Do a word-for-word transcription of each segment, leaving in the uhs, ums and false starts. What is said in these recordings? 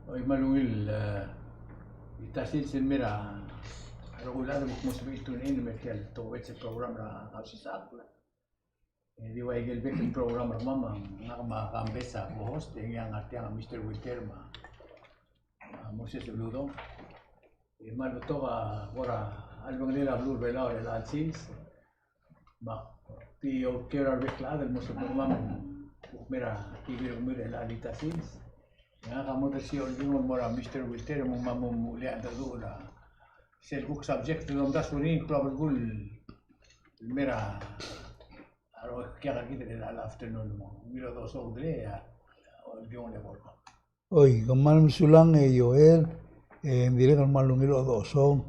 Oi, me a ungil, eh, ita sils el mei er a rokui el chad el kmo sebechir el tune in el mei er tia el tokubets el program er a Kausisechakl. E di ua ikel bek el program er kemam, ngak me a Kambes a co-host, e ngii a ngar tiang a Mister Wilter me a, a, Moses Uludong. E kmal betok a kora chelebangel a beluu er a Belau er chelecha el sils. Me ak di oker a rebek el chad el mo sebechemam el kuk mei er a T V er kemiu er chelecha el ita sils. E ngak a mo desiou el di mo er a Mister Wilter, mo me mo uchelii a cheldecheduch er a sel kuk subject el omdasu er ngii el klou a belkul el mei er a, a rekiak er kid er chelecha el afternoon, mo ungil chodechosong el, a, a, di mo er a Oi, kmal mesulang e Joel, e, ng dirrek el kmal ungil chodechosong.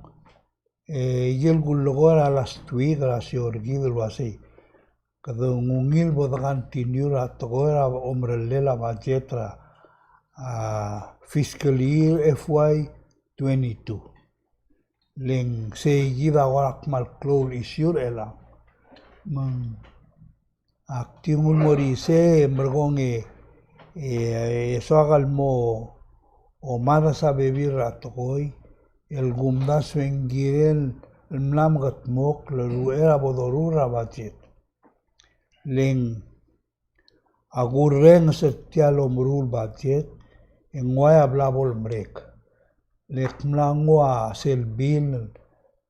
E, ikel kulekoi er a last week er a show er kid el uasei, kede ng ungil bo de continue er a tekoi er a omerellel a budget er a, a, fiscal year F Y twenty-two. Le ng sei kid a kora kmal klou el issue er chelechang. Me ng ak di nguu el mo er isei, e merekong e, e, e soak el mo omadas a bebil er a tekoi el kumdasu e ng kirel el mla mekedmokl el uchei er a bo doruul er a budget. Le ng a kurrenges er tia el omeruul budget, e ng uai a bla bo lemerek. Le ak mla nguu a sel bill,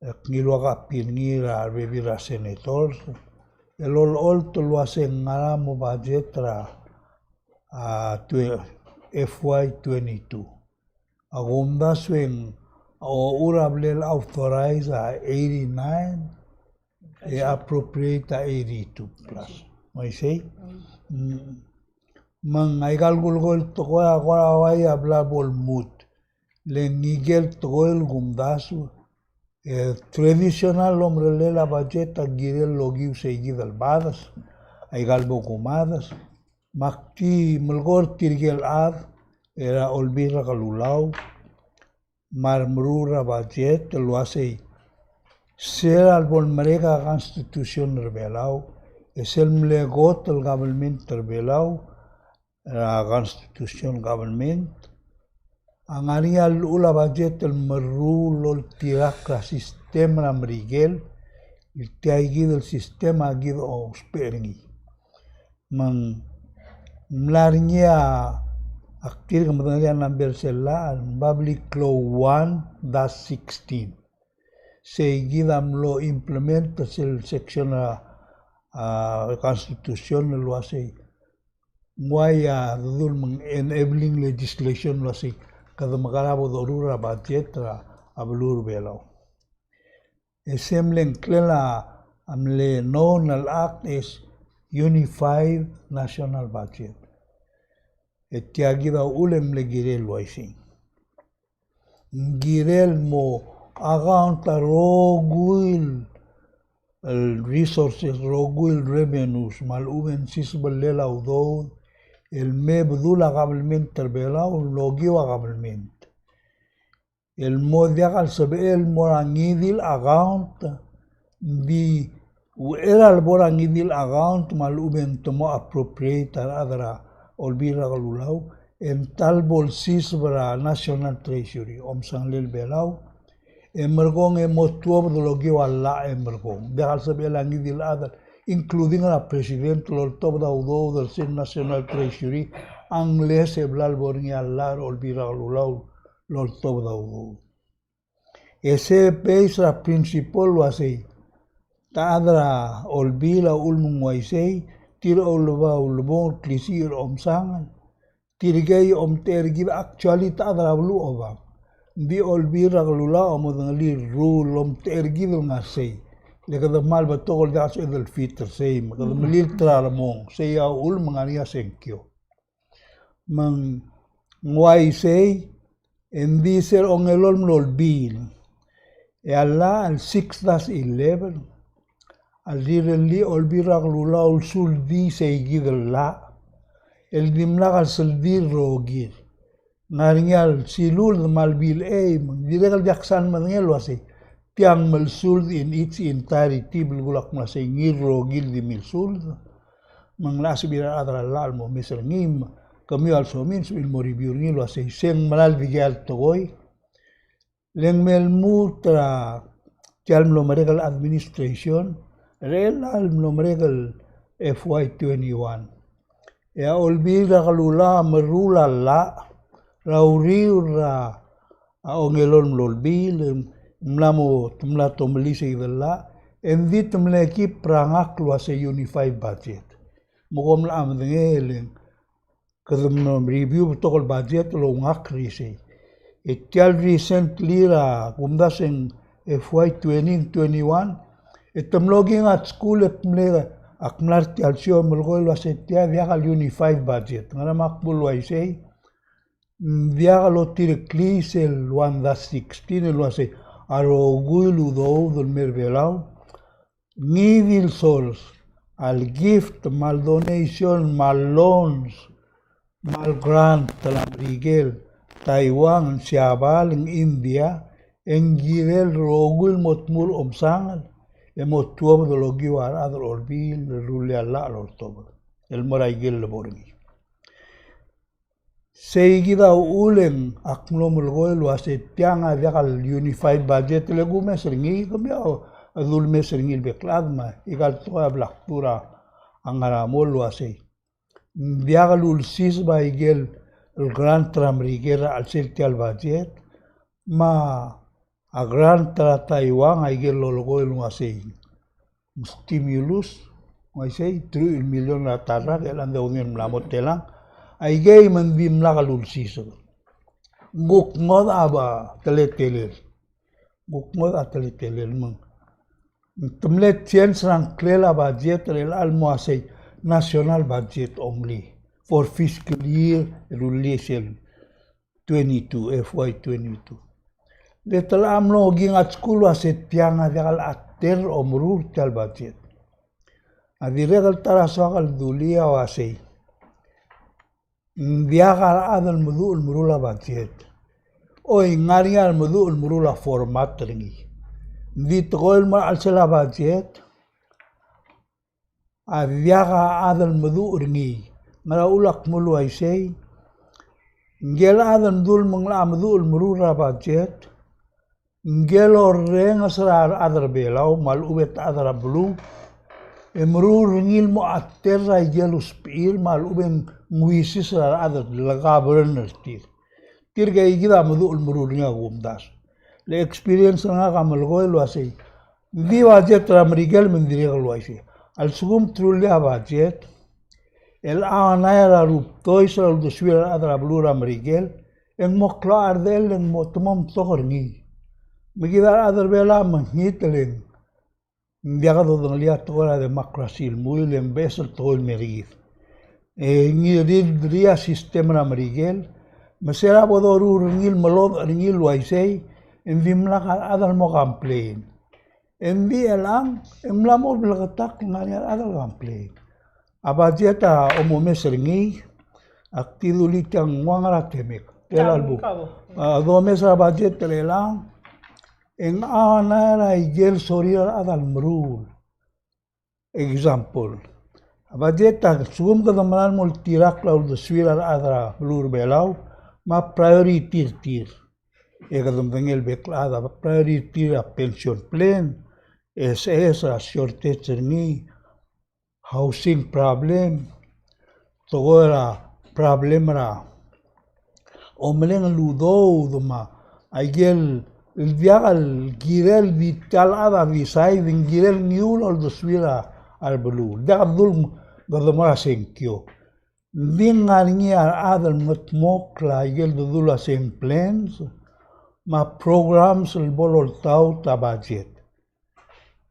e ak ngiluu a copy er ngii er a rebebil er a senators, el olecholt el uasei ng ngar er a mo budget er a, a, twe-, F Y twenty-two. A kumdasu e ng, a, ochur a bla le authorize a eighty-nine, e appropriate a eighty-two plus. Uaisei? Mm. Me ng aika el kulekoi el tekoi a kora uai a bla bo lmuut. Le ng ikel tekoi el kumdasu, e traditional el omerellel a budget a kirel el okiu sei kid el bades, aika el bo kumades. Me ak di melekoi er tirke el chad er a Olbiil er a Kelulau me a remeruul er a budget el uasei sel bo lemerek a constitution er a Belau, e sel mle kot el government er a Belau, er a constitution government, a ngar er ngii a llechul a budget el meruul el oltirakl er a system er a Merikel, el tia kid el system a kid a ousbech er ngii. Me ng mla er ngii a, ak dirk medengelii a number sel llach, el Public Law one dash sixteen. Sei kid a mlo implement er sel section er a, a, constitution el uasei ng uai a dedu el me ng enabling legislation el uasei kede mekera bo doruul er a budget er a, a beluu er a Belau. E se mle ngklel a mle known el act as Unified National Budget. E tia kid a uchul e ng mle kirel el uaisei. Ng kirel el mo account a rokui el resources, rokui el revenues, me a lechub e ng sisebellel a udoud el me bedul a government er a Belau el okiu a government. El mo diak el sebechel el mo er a ngii di el account, ng di uchei er a lebo er a ngii di el account me a lechub e ng te mo appropriate a rechad er a Olbiil er a Kelulau, e ng ta el bo lsiseb er a National Treasury, omsanglel Belau, e merekong e mo tuobed el okiu a llach e merekong. Diak el sebechel a ngii di el chad, including er a president, el oltobed a udoud er sel National Treasury, unless e bla lebo er ngii a llach er a Olbiil er a Kelulau el oltobed a udoud. E se based er a principle el uasei, ta a chad er a Olbiil a uchul me ng uaisei, tir a uleba ulebongel el klisichir a omsangel, tirke a omtechei er kid, actually ta a chad er a beluu a obang. Ng di Olbiil er a Kelulau a mo dengelii el rule el omtechei er kid el ngar sei. Le kede kmal betok el diak el sebeched el fit er sei, me kede melilt er a lemong, sei a uchul me ng ngar er ngii a sengkio. Me ng uaisei, e ng di sel ongelolem el olbiil. E a llach el six dash eleven, a rirellii a Olbiil er a Kelulau el suldii sei kid el llach el dimlak el sel di el rokir. Ng ngar er ngii a lsiluld me a lebilechei, me ng dirrek el diak ksal medengei el uasei tiang me lsuld in its entirety, belkul a kmo sei ngii el rokir di milsuld. Me ng locha sebechir a rechad er a llach el mo mes er ngii, me kemiu a lsomiu, ng sebechir el mo review er ngii el uasei, se ng meral dikea el tekoi, le ng me lmuut er a tia el mlo merek el administration er chelecha el mlo merek el F Y twenty-one. E a Olbiil er a Kelulau a meruul a llach er a uriul er a ongelolem el Olbiil, e ng mla mo, te mla tomellii sei kid el llach, e ng di te mle keep er a ngakl el uasei unified budget. Me kom locha medengei e le ng kede mlo review betok el budget el oungakl er isei. E tia el recently er a kumdasu e ng F Y twenty twenty-one, e te mlo kingatskul e te mle, ak mla er tia el show e melekoi el uasei tia a diak el unified budget. Ngera me ak bo el uaisei? Ng diak lotireklii sel one dash sixteen el uasei a rokui el udoud el mei er a Belau, ngii di el source a le gift me a le donation me a le loans me a le grant er a Merikel, Taiwan, Siabal, India, e ng kirel rokui el mo tmuu er a omsangel e mo tuobed el okiu a rechad er a Olbiil el rullii a llach el oltobed el mo er a ikel lebo er ngii. Sei kid a uchul e ng ak mlo melekoi el uasei tiang a diak el unified budget el kumes er ngii, kemiu a dulemes er ngii el bek el chad me aika el tekoi a bla kdu er a ngar er a mong el uasei ng diak lulsiseb a ikel grant er a Merikel er a chelsel tia el budget, me a grant er a Taiwan a ikel lolekoi el uasei ng stimulus, ng uaisei, truich el million er a ta el rak, e chelechang e ng di ungil el mla mo telang. Aikei me ng dimlak lulsiseb. Ng kuk ngodech a teletelel. Ng kuk ngodech a teletelel me ng te mle change er a ngklel a budget er chelecha el mo uasei national budget only for fiscal year el rullii sel twenty-two, F Y twenty-two. Le te locha mlo kingatskul el uasei tiang a diak el ater omeruul tia el budget. A dirrek el ta er a soak el dulii a uasei ng diak a rechad el meduch el meruul a budget. Oi, ng ngar er ngii a remeduch el meruul a format er ngii. Ng di tekoi el mo er a chelsel a budget a diak a chad el meduch er ngii. Ngera uchul ak mle uaisei? Ngikel chad el mdu el menglecha meduch el meruul er a budget, ngikel orrenges er a rechad er a Belau me a lechub e te chad er a beluu, e meruul er ngii el mo ater er a ikel usbechir me a lechub e ng uisis er a rechad el governor er tir. Tirka ikid a meduch el meruul er ngii a kumdasu. Le experience er ngak a melekoi el uasei, ng di budget er a Merikel me ng dirrek el uaisei. A lsekum te rullii a budget, el a ngii a rubdois er a uldesuir a rechad er a beluu er a Merikel, e ng mo klou a cherdechel e ng mo te mo omtok er ngii. Me kid a rechad er a Belau a mekngit el ng diak dodengelii a tekoi er a democracy el mui, le ng beches el tekoi el mer kid. E ngii di el dulii a system er a Merikel, me se er a bo doruul er ngii el melodech er ngii el uaisei, e ng dimlak a rechad el mo complain. E ng di chelechang, e ng mla mo bleketakl el ngar er ngii a rechad el complain. A budget a omomes er ngii, ak di dulii tiang ng ua ngera temek. Tia el buk. A domes er a budget er chelechang, e ng a ngera ikel sorir a rechad el meruul. Example. A budget a lsekum kede meral mo oltirakl a uldesuir a rechad er a beluu er a Belau, me a priority er tir. E kede medengei el bek el chad a priority er a pension plan, S S a shortage er ngii, housing problem, tekoi er a problem er a omeleng el udoud me a ikel diak el kirel di tia el chad a decide, ng kirel ngiul a uldesuir a rebeluu. Diak el dul kede mo er a sengkio. Ng di ngar er ngii a rechad el mengetmokl a ikel dedul a same plans me a programs el bo loltaut a budget.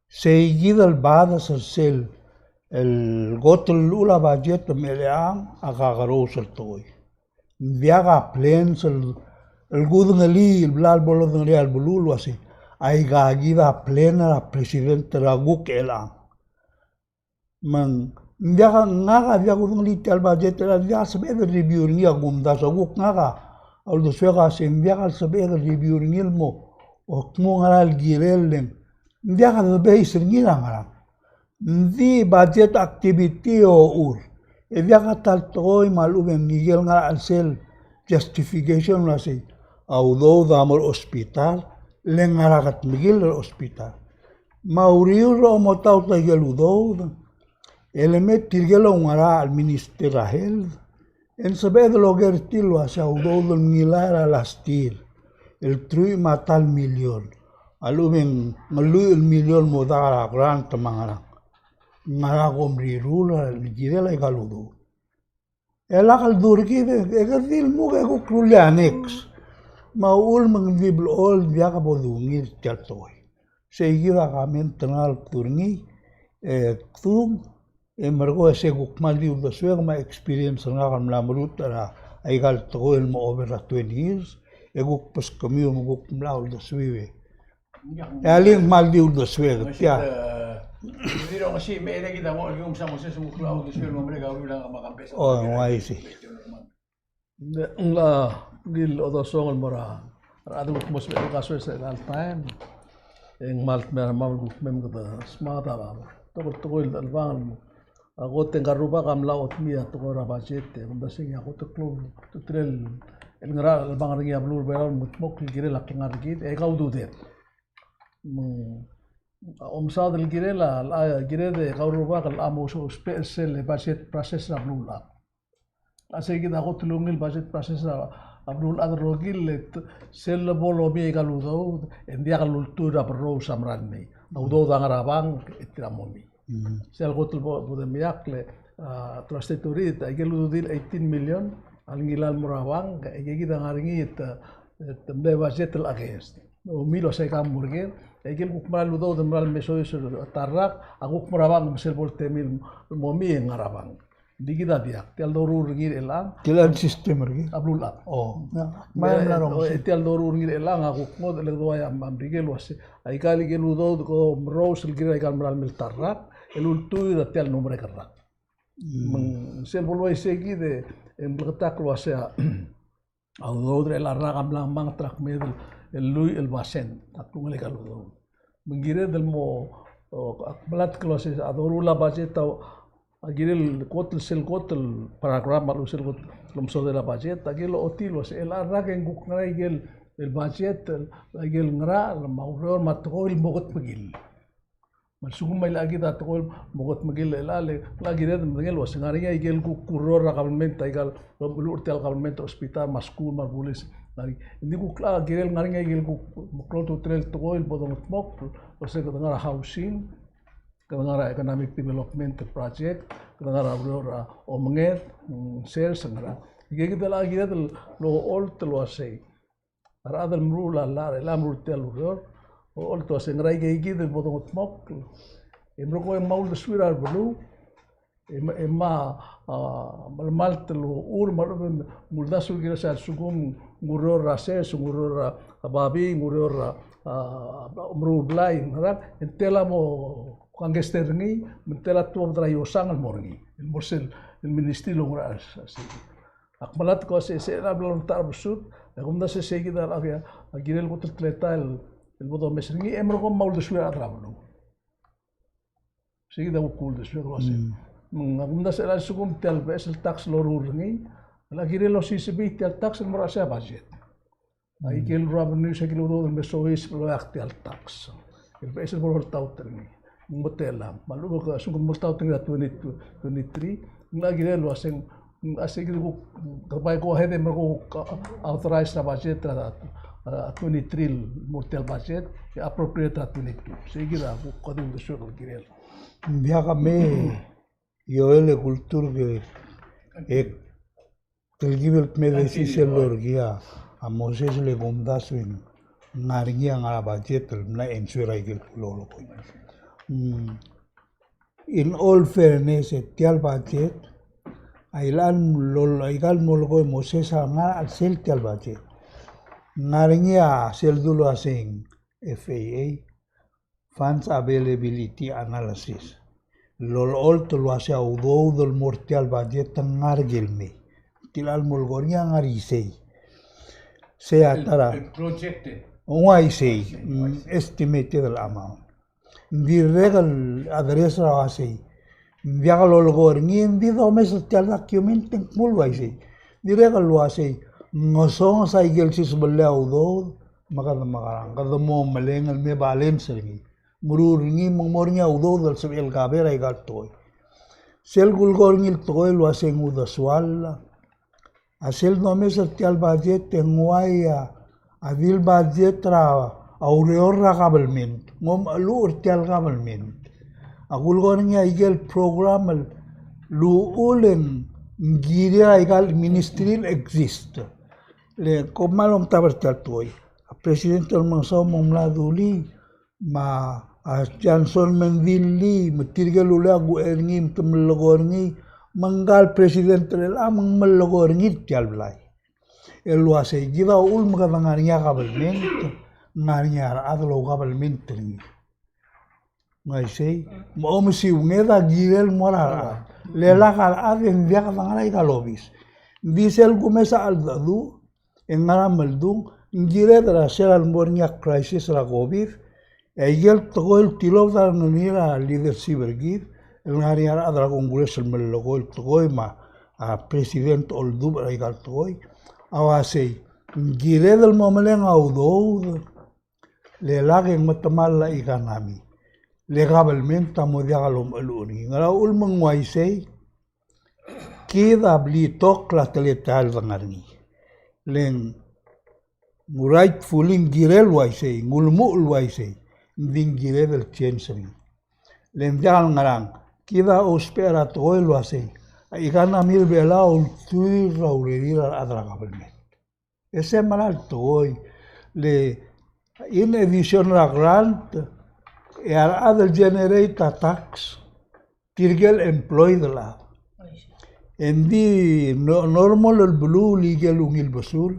Sei kid el bades er sel, el kot el llechul a budget me chelechang a kakerous el tekoi. Ng diak a plans el, el kudengelii, el bla el bo lodengelii a rebeluu el uasei, aika kid a plan er a president er a kuk chelechang. Me ng diak, ngak a diak kudengelii tia el budget er a, diak a sebeched el review er ngii a kumdasu, a kuk ngak a uldesuek a se ng diak a sebeched el review er ngii el mo, o kmo ngera el kirel le ng diak a debate er ngii er a ngerang. Ng di budget activity a ochur. E diak a ta el tekoi me a lechub e ng ikel ngar er a chelsel justification el uasei a udoud a mo er a hospital, le ngar er a kedmekill er a hospital. Me a uriul er a omotaut a ikel udoud, e le me tirke el oungerachel el Minister er a Health, e ng sebeched el oker er tir el uasei a udoud el mngilai er a last year el truich me a ta el million, a lechub e ng lluich el million mo dak er a grant me a ngerang. Ngera kom rirruul el kirel aika el udoud? E lak el dmu er kid, e ke di lmuk e kuk rullii a next. Me a uchul me ng di blechoel el diak bo dungil tia el tekoi. Sei kid a comment er ngak el kdu er ngii, e kdung, e merekong e se kuk kmal di uldesuek me a experience er ngak el mla merutech er aika el tekoi el mo over er a twenty years, e kuk beskemiu me kuk mla uldesuiu e. E a le ng kmal di uldesuek, tia. O, ng uaisei. Ng locha di lodosong el mo er a rechad el kuk mo sebechel el kasoes er chelecha el taem. E ng kmal dmeu a rengmam el kuk mei me kede smaod a tekoi, tekoi el chelebangel. A kot e ngka el rubak a mla otemii a tekoi er a budget, e kumdasu e ng a kot el klou a ultutelel el ngar er a chelebangel er ngii a beluu er a Belau el mengedmokl el kirel a klengar er kid, e kau ududed. Me ng, a, omesaod el kirel a, a, kired e kau el rubak el mo ousbech er sel budget process er a beluulechad. A sei kid a kot el ungil budget process er a, a beluulechad el rokir, e te, sel lebo lomii aika el udoud, e ng diak lultuil er a berrous a mera el mei. A udoud a ngar er a bank, e tir a momii. Mm. Sel kot el bo, bo demiakl, a, trustee Turit, a ikel ududir eighteen million, a le ngilai el mo er a bank, e ikakid a ngar er ngii e te, e te mle budget el against. Omii el uasei ka mo er ker, e ikel kuk mera el udoud el mera el mesois er a ta el rak, a kuk mo er a bank me sel bo el temir el momii e ng ngar er a bank. Ng di kid a diak, tia el doruul er ngii er chelechang. Tia el system er kid? A beluulechad. O, ia, me, me, mla rong, o, sei. Tia el doruul er ngii er chelechang a kuk ngodech el kede ua ia me a Merikel el uasei, aika el ikel udoud ko merous el kirel aika el mera el mei el ta el rak, el ultuil er tia el numerek el rak. Mm. Me ng sel bo el uaisei kid e ng bleketakl el uasei a, a udoud er chelecha el rak a mla manget er a kmeed el lluich el basent a klungel aika el udoud. Me ng kired el mo, o, ak melatk el uasei a doruul a budget a, a kirel kot el sel kot el program me a lechub sel kot el omesodel a budget, a kirel ochotii el uasei chelecha el rak e ng kuk ngera ikel, el budget, el, ikel ngerachel me a ureor me a tekoi el mo kedmekill. Me a lsekum a ilechakid a tekoi el mo kedmekill er chelechang, e le kired el medengei el uasei ng ngar er ngii a ikel kuk ureor er a kabelment, aika el, el, el, tia el kabelment er a hospital, me a skuul, me a rebulis. Ng di kuk, a, kirel ngar er ngii a ikel kuk meklou a ultutelel el tekoi el bo dongedmokl, el uasei kede ngar er a housing, kede ngar er a economic development project, kede ngar er a ureor er a omenged, mm, sales, ngerang. Ikakid a kired el ocholt el uasei a rechad el meruul a llach er chelechang, meruul tia el ureor, ocholt el uasei ngera ikakid el bo dongedmokl. E merekong e ng mo uldesuir a rebeluu, e me, e me a, a, melemalt el uchul me a lechub e ng uldasu el kirel a lsekum ng ureor er a sers, ng ureor er a babii, ng ureor er a, a, meruul blai, ngerang, e ng tela mo kangkester er ngii, me ng tela tuobed er a iosang el mo er ngii, el mo er sel, el ministry el oungerachel a se. Ak melatk el uasei, se er a bla lomtechar a besut, e kumdasu e sei kid a, a kirel kot el teletael el bo domes er ngii, e merekong me a uldesuir a rechad er a beluu. Sei kid a kuk uldesuir el uasei. Mm. Me ng, a kumdasu e a lsekum tia el beches el tax el loruul er ngii, a kirel el osisebii tia el tax el mo er a chelsel a budget. A ikel revenue, se ikel udoud el me soiseb el oeak tia el tax. El beches el bo loltaut er ngii. Ng mo telang. Me a lechub e a lsekum ke mo oltaut er ngii er a twenty twenty-three, ng kirel el uaseng, a sei kid kuk, ke bai go ahead e mo kuk, a, authorize er a budget er a, a, twenty-three el mo er tia el budget, e appropriate er a twenty-two. Sei kid a kuk kede uldesuek el kirel. Ng diak a me, Joel, e kultur ke, e telkib el kmedesii sel lorrekii a Moses el kumdasu e ng ngar er ngii a ngar er a budget el mla ensure a ikel kulolekoi. Mm. In all fairness, e tia el budget a ilan lol, a ikal molekoi e Moses a ngar er a chelsel tia el budget. Ngar er ngii a sel dulu a seng F A A, funds availability analysis. Lolecholt el uasei a udoud el mo er tia el budget a ngar er ker el mei. Tia el molekoi er ngii a ngar er isei. Sei a ta er a, el projected. Ng uaisei, mm, estimated el amount. Ng dirrek el address er a uasei Ng diak lolekoi er ngii, ng di domes er tia el document e ng kmo el uaisei. Dirrek el uaisei, ngesonges a ikel sisbellii a udoud, me kede mekerang, kede mo meleng el me balance er ngii. Meruul er ngii, me ng mo er ngii a udoud el sebechel el cover a ikal tekoi. Sel kulekoi er ngii el tekoi el uaisei ng uldesuel a sel domes er tia el budget e ng uai a, a di el budget er a ureor er a government, ng omecheluch er tia el government. A kulekoi er ngii a ikel program el uchul e ng kirir a ikal ministry el exist. Le kom kmal omtab er tia el tekoi. A President Remengesau a mo mla dulii, me a Johnson me ng dillii, me tirke el ulekoi er ngii, me te melekoi er ngii, me ngka el president er chelechang me ng melekoi er ngii er tia el blai. El uaisei, kid a uchul me kede ngar er ngii a government, ngar er ngii a rechad el ou government er ngii. Ng uaisei, me omesiunged a kirel mo er a rechad. Le lak a rechad e ng diak de ngar er a ikal obis. Ng di sel kumes a cheldecheduch, e ng ngar er a meldung, ng kired er a sel lebo er ngii a crisis er a COVID, e a ikel tekoi el tilobed a rengrir a leadership er kid, el ngar er ngii a rechad er a Congress el melekoi el tekoi me a, a, president a oldubech er a ikal tekoi, a uaisei, ng kired el mo meleng a udoud, le lak e ng metemall a economy. Le government a mo diak lomecheluch er ngii. Ngera uchul me ng uaisei, kid a blitok a teletelel el dengar er ngii. Le ng rightfully ng kirel uaisei, ng ulemuchel uaisei, ng di ng kired el change er ngii. Le ng diak el ngerang, kid a ousbech er a tekoi el uaisei, a economy er a Belau a ultuil er a urerir a rechad er a government. E se mera el tekoi, le in addition er a grant, e a rechad el generate a tax, tirke el employed el chad. E ng di no-, normal el beluu el ikel ungil besul,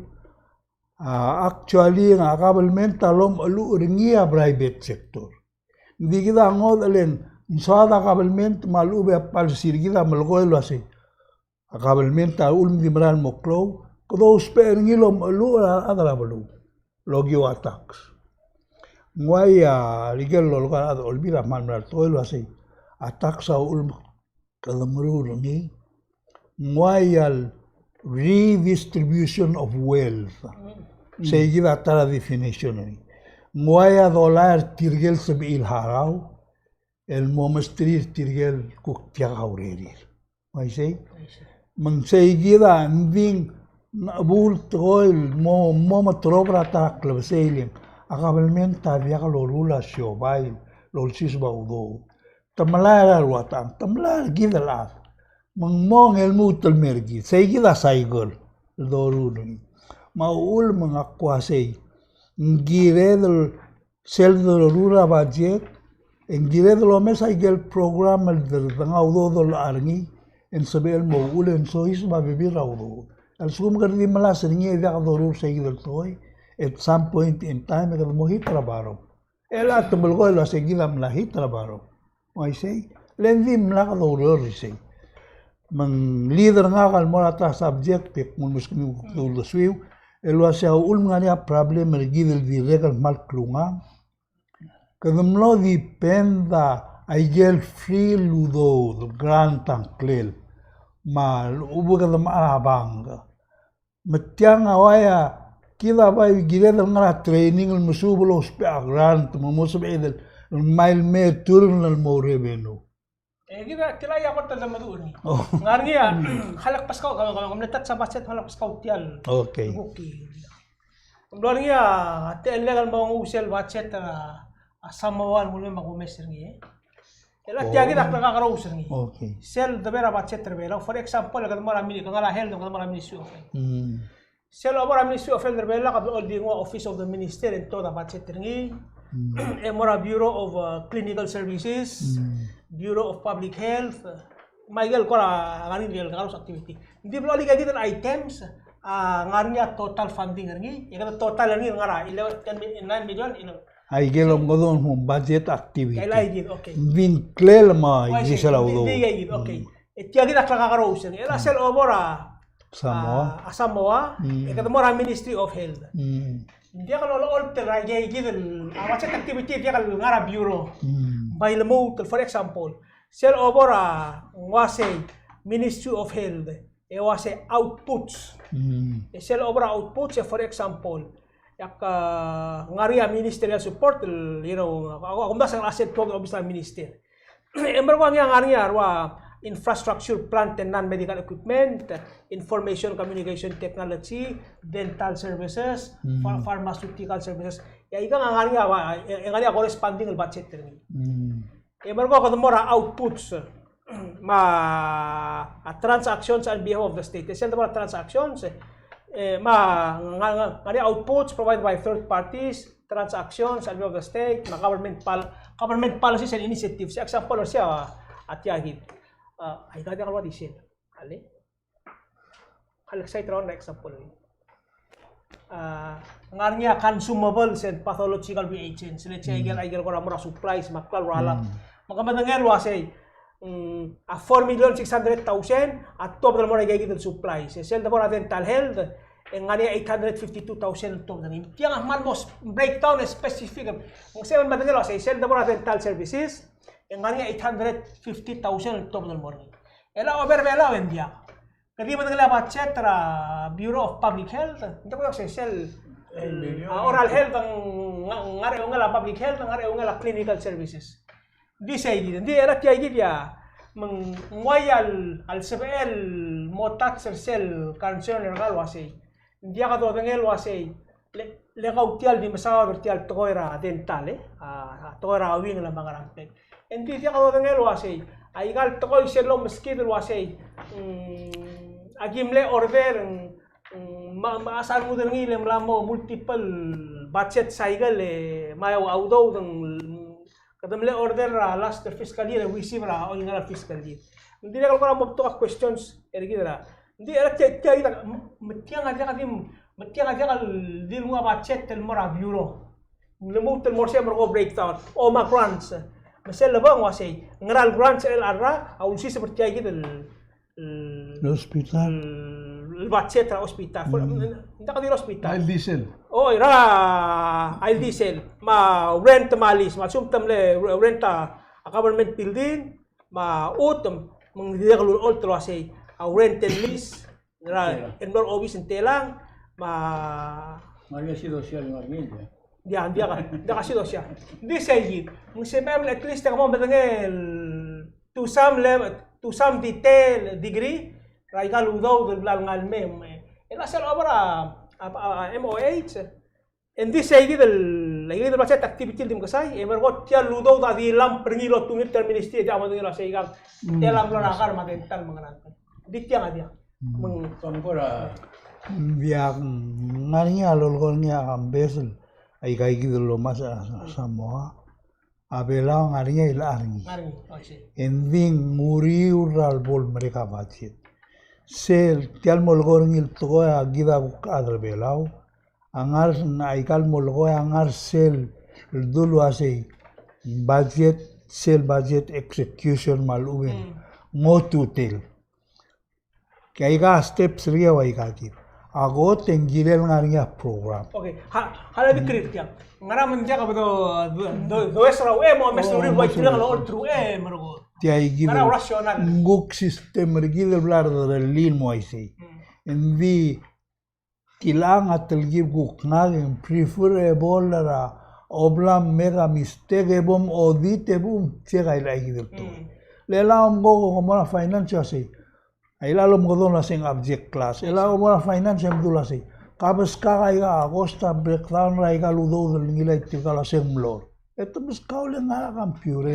a, actually, a government a lomecheluch er ngii a private sector. Ng di kid a ngodech el ng soad a government me a lechub e a policy er kid a melekoi el uaisei, a government a uchul me ng di merael mo klou, kede ousbech er ngii el omecheluch er a rechad er a beluu el okiu a tax. Ng uai a, ikel lolekoi a rechad er a Olbiil a kmal mera el tekoi el uaisei, a tax a uchul me kede meruul er ngii. Ng uai a redistribution of wealth. Sei kid a ta er a definition er ngii. Ng uai a dolai er tirke el sebechir el harau el mo mesterir tirke el kuk diak a urerir. Uaisei? Me ng sei kid a ng di ng chebuul tekoi el mo, mo meterob er a ta er a klebesei el ng, a government a diak loruul a siobai el olsiseb a udoud. Te melai er a rua tang, te melai er kid el chad. Me ng mo, ng lmuut el mer kid. Sei kid a cycle el doruul er ngii. Me a uchul me ngak a uaisei, ng kired el sel doruul er a budget, e ng kired el omes a ikel program el de-, dengai a udoud el locha er ngii, e ng sebechel el mo uchul e ng soiseb a bebil er a udoud. A lsekum kede di melasem er ngii e diak doruul sei kid el tekoi, at some point in time e kede mo hit er a bottom. E le te melekoi el uasei kid a mla hit er a bottom. Uaisei, le ng di mla kede oureor er isei. Me ng lead er ngak el mo er a ta el subject e kmo ng meskemiu kuk uldesuiu el uasei a uchul me ng ngar er ngii a problem er kid el dirrek el kmal klungang. Kede mlo depend a ikel free el udoud, grant a ngklel. Me a lechub e kede mechar a bank. Me tiang a uaia, kid a bai kired el ngar er a training el mesuub el ousbech a grant, me mo sebeched el ngmai el me turn el mo revenue. E kid a, kid a ia kot el meduch er ngii. Oh. Ngar er ngii a, kmal kbeskau, kmal, kmal, kmal touch a budget, kmal kbeskau tia el. Okay. Kuk, ng mlo er ngii a, techellek el mo nguu sel budget er a, a Samoa el nguu el me kumes er ngii, e. E le tia kid a klekakerous er ngii. Okay. Sel debo er a budget er a Belau. For example, kede mo er a mini-, ke ngar er a health, kede mo er a Ministry of Health. Mm. Sel obo er a Ministry of Health er a Belau, kede di nguu a Office of the Minister e ng tuobed a budget er ngii. Mm. E mo er a Bureau of, uh, Clinical Services, mm, Bureau of Public Health, me a ikel kora ngar er ngii el klekakerous activity. Ng di blechoel ikakid el items, a, ngar er ngii a total funding er ngii, e kede total er ngii el ngar er a eleven, ten mi-, nine million, eleven. A ikel omko dong mo budget activity. Aika kid, okay. Ng di ngklel me a ikakid el udoud. Di, di, okay. Mm. E tia kid a klekakerous er ngii. E le sel obo er a Samoa. A, a Samoa, mm, e kede mo er a Ministry of Health. Mm. Ng diak lolecholt er a ikakid el, a, budget activity, diak el ngar er a bureau. Mm. Bai lmuut el, for example, Sel obo er a ng uasei Ministry of Health, e uasei outputs. Mm. E sel obo er a outputs, e for example, e ak, a, ngar er ngii a ministerial support, el, you know, a, a, a kumdasu el asset tuobed er a obis er a minister. E merekong e ng ngar er ngii a rua infrastructure, plant and non-medical equipment, information communication technology, dental services, pha-, mm, pharmaceutical services. E aika a ngar er ngii a, e, e ngar er ngii a corresponding el budget er ngii. Mm. E merekong kede mo er a outputs, me a transactions on behalf of the state. E sel debo er a transactions, e, me a nga-, nga-, ngar er ngii a outputs provided by third parties, transactions on behalf of the state, me a government pol-, government policies and initiatives. Example er sei a, a tia kid. A, aika diak el ua di sel. Ale? Kal excited er a example. A, ngar er ngii a consumables and pathological reagents. Let's say, mm, aike el, aike el kora mo er a supplies, me a klalo er a lab. Mm. Me ke medengei el uasei, mm, a four million six hundred thousand a tuobed el mo er aike el supplies. E sel debo er a dental health, e ng ngar er ngii a eight hundred fifty-two thousand el tuobed er ngii. Tiang a kmal mo breakdown specific. Ng sei a medengei el uasei, sel debo er a dental services, e ng ngar er ngii a eight hundred fifty thousand el tuobed el mo er ngii. E a over er a Belau e ng diak. Ke di medengei a budget er a Bureau of Public Health, ng di ko se sel, el, a, oral health, ng, ng, ngar er a eungel a public health, ngar er a eungel a clinical services. Ng di sei kid, ng di er a tia kid a, me ng uai a le, a lsebechel el mo touch er sel concern er kau el uasei. Ng diak dodengei el uasei, le, le kau tia el di mesaod er tia el tekoi er a dental, e? A, a tekoi er a wing el me a ngerang. E ng di diak dodengei el uasei, aika el tekoi sel lomeskid el uasei, mm, aki mle order, mm, me, me a sal nguu er ngii le mla mo multiple budget cycle e, me a udoud e ng, kede mle order er a last fiscal year e receive er a ongeru el fiscal year. Ng di diak el kora mo betok a questions er kid er a Ng di er a tia, tia, tia, me tiang a diak di, me tiang a diak di nguu a budget el mo er a bureau. Ng lmuut el mo er sei me ko breakdown. O me a grants. Me sel lebo ng uasei, ngera el grants el ngar er a, a ulsiseb er tia kid el, el hospital. El, el budget er a hospital. Mm. Ng diak di hospital. A ildisel. O, er a, a ildisel. Me a rent me a lease. Me a lsekum te mle rent a, a government building. Me a chutem, me ng dirrek el ulecholt el uasei, a rent and lease, er a, el mlo er a obis e ng telang, me a. Ng ngar er ngii a sidosia el ngar er ngii, e? Ng diak, ng diak a, ng diak a sidosia. Ng di sei kid, me ng sebechem el at least e ke mo medengei el to some level, to some detail, degree, er aika el udoud el bla lengai el mei, e. E le sel over a, a, a, a M O H, E ng di sei kid el, kid el budget activity el di mekesai, e merekong tia el udoud a di lump er ngii el otungil tia el ministry, e diak a medengei el uasei kang, mm, tia el mlo er a kar me a dental me a ngerang. Di tiang a diak. Mm. Me ng, ng kora. Ng diak, ng ngar er ngii a lolekoi er ngii a kambes el, aika kid el lomes er a Samoa. A Belau a ngar er ngii a ilechar er ngii. Ngar er ngii, o, sei. E ng di ng uriul er a lebo el merek a budget. Sel, tia el mo lekoi er ngii el tekoi a kid a kuk chad er a Belau. A ngar, aika el mo lekoi a ngar sel, el dul uasei, budget, sel budget execution me a lechub e ng, mm, ngotutel. Ke aika steps er ngii a ua aika kid. A kot e ng kirel ngar er ngii a program. Okay, ha, ha le di clear tiang. Ngera me ng diak bo do, do, do, does er a uchei, mo mes er a uchei, ua tirang el olterau e merekong. Tia kid. Ngera el rational. Ng kuk system er kid el bla er a derellii el mo uaisei. Mm. Ng di Tilechang a telkib kuk ngak e ng preferable er a obla me make a mistake e bo m audit e bo m check a ilechakid el tekoi. Mm. Le chelecha omko ko mo er a finance e uasei. A ilecha el omekedong el uasei ng abject class. E le ko mo er a finance e mdu el uasei. Kabeskak aika a cost a breakdown er aika el udoud el ngilai tirka el uasei ng mlo er. E te meskau le ngar er a computer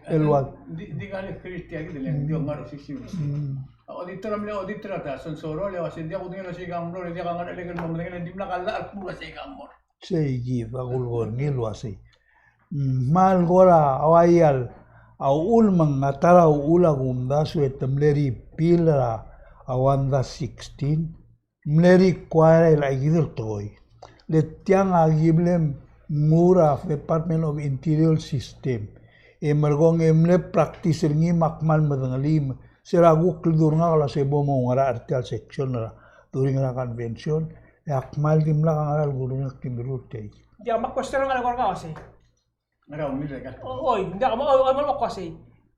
el ua. Di, di ngar er a security a kid el, mm, di ngar er a office. Mm. A auditor a mle auditor a ta, sensor el ua sei ng diak kudengei el ua sei kang mlo er, e diak a ngar er a elek el mo medengei el dimlak a llach el kmo ua sei kang mlo er. Sei kid a kulekoi er ngii el ua sei. Mm, kmal kora, a ua ial, a uchul me ng a ta er a uchul a kumdasu e te mle repeal er a, a one dash sixteen. Mle require a ilechakid el tekoi. Le tiang a ki mle nguu er a Department of Interior system. E merekong e mle practice er ngii me ak kmal medengelii me se er a kuk kldurngak el uasei bo mo oungerachel er tia el section er a during er a convention. E ak kmal dimlak a ngerang el kulekoi el ki mirruul er tia. Diak, me a question er ngak a kora uasei. Ngera ungil er a ikal tekoi? Oi, ng diak, oi, oi, me a kuk uasei.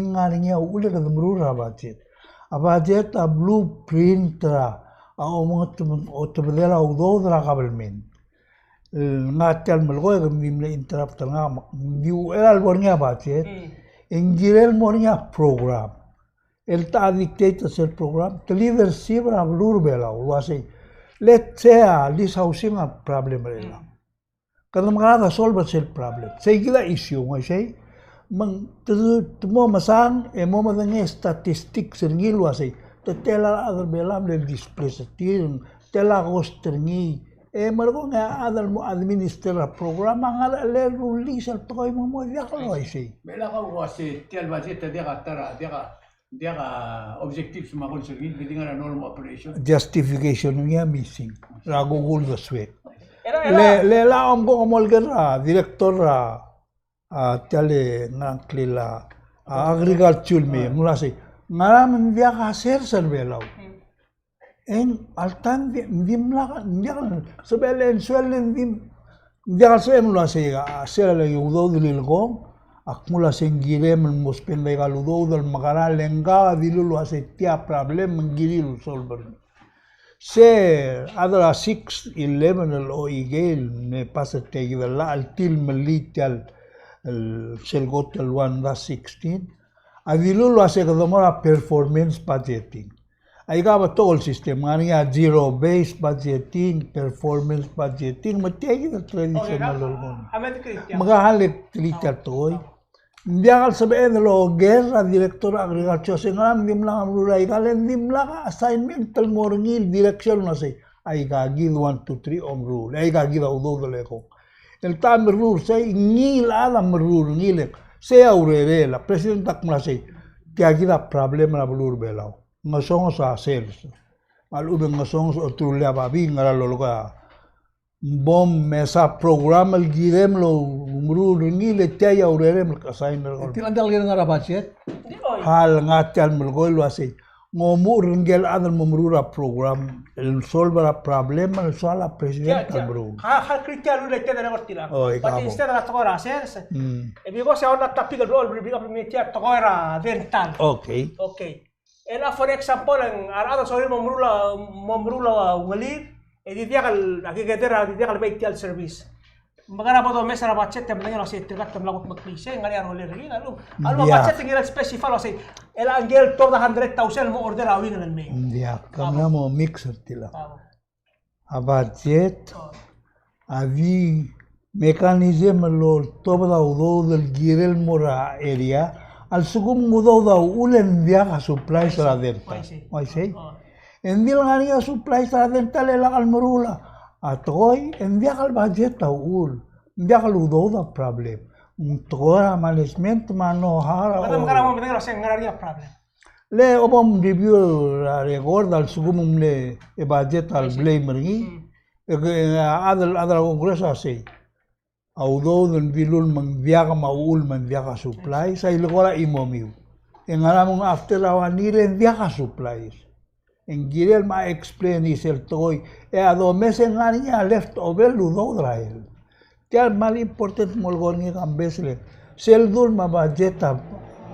di ngar er ngii a uchul e kede meruul er a budget. A budget a blueprint er a, a omengetebedel a udoud er a government. El ngar tia el melekoi e ke di mle interrupt er ngak, me ng di uchei er a lebo er ngii a budget, e ng kirel mo er ngii a program. El ta dictate er sel program, te leadership er a beluu er a Belau el uasei, let's say a lease housing a problem er chelechang. Kede mekerang e solve er sel problem. Sei kid a issue, ng uaisei. Me ng te, te mo mesang e mo medengei a statistics er ngii el uasei, te tela a rechad er Belau el displace er tir, tela a cost er ngii. E merekong e a chad el mo administer er a program a ngar er a chelecha el rullii sel tekoi me ng mo diak el uaisei. Me lak a uaisei, tia el budget a diak a ta er a, diak a, diak a objectives me a goals er ngii, ng di ngar er a normal operation. Justification er ngii a missing. Er a kuk uldesuek. Era, era. Le, le la omko ng mo olker er a director er a, a, tia el ngar er a ngklel a, a, agriculture me, ng uaisei. Ngera me ng diak a sers er a Belau. E ng alta ng di, ng dimlak, ng diak el sebechel el suelb, ng di, ng diak el sebechem el uasei, a sel udoud el lilekong, ak mle uasei ng kirem el mo spend aika el udoud el mekerang, le ng kau a dilu el uasei tia problem me ng kirir el solve er ngii. Se a chad er a six eleven el oikei el me pass er tia kid el llach el tir el melii tia el, el sel kot el one dash sixteen, a dilu el uasei kede mo er a performance budgeting. Aika a betok el system, ngar er ngii a zero based budgeting, performance budgeting, me tia kid el traditional el kmo. Me ke hal e telii tia el tekoi. Ng diak el sebeched el oker er a director er a agriculture, se ngera me ng dimlak a meruul aika, le ng dimlak a assignment el mo er ngii el direction el uasei, aika kid one, two, three, omeruul, aika kid a udoud el ekong. El ta meruul sei, ngii el chad a meruul er ngii el, sei a urerel, a president a kmo sei, tia kid a problem er a beluu er a Belau. Ngesonges a sers. Me a lechub e ng ngesonges a oterullii a babii, ngera lolekoi a bo mesa program el kirem el omeruul er ngii, le tia a urerem el assign er ngii. Tia el ngar er a budget. Hal ngar tia el melekoi el uasei, ng omuchel er ngike el chad el mo meruul a program el solve er a problem el soal a president a meruul. Hal, hal kid tia el uleked er a ngii er tiang. Oi, but instead er a tekoi er a sers, e because a topic el blo el bring up me tia tekoi er a dental. Okay. Okay. E a, for example, e ng a rechad a sorir el mo meruul a, mo meruul a ungelir, e di diak el, a kekeder a di diak el mei tia el service. Me ngera bo domes er a budget e medengei el uasei tirka te mla kudmeklii sei, ng ngar er ngii a rolel er ngii, a lechub, a lechub a budget e ng kirel specify el uasei, el ngike el twelve hundred thousand el mo order a ungil el mei. Ng diak, kemam a mo mix er tiang. A budget a di mechanism el oltobed a udoud el kirel mo er a area, a lsekum ng udoud a uchul e ng diak a supplies er a dental. Uaisei. E ng di le ngar er ngii a supplies er a dental e lak el meruul a tekoi, e ng diak el budget a uchul, ng diak el udoud a problem. Ng tekoi er a management me a know-how. Kede mekerang e mo medengei el uasei ng ngar er ngii a problem. Le bo mreview er a record a lsekum ng mle budget a blame er ngii. E ke, a chad, chad er a Congress a sei, a udoud el dilu el me ng diak me a uchul me ng diak a supplies, a ilekoi er a chimomiu. E ngera me ng after a one year e ng diak a supplies. E ng kirel me a explain er sel tekoi, e a domes e ng ngar er ngii a left over el udoud er a el. Tia el kmal important el mo lekoi er ngii e kambes le sel dul me a budget a,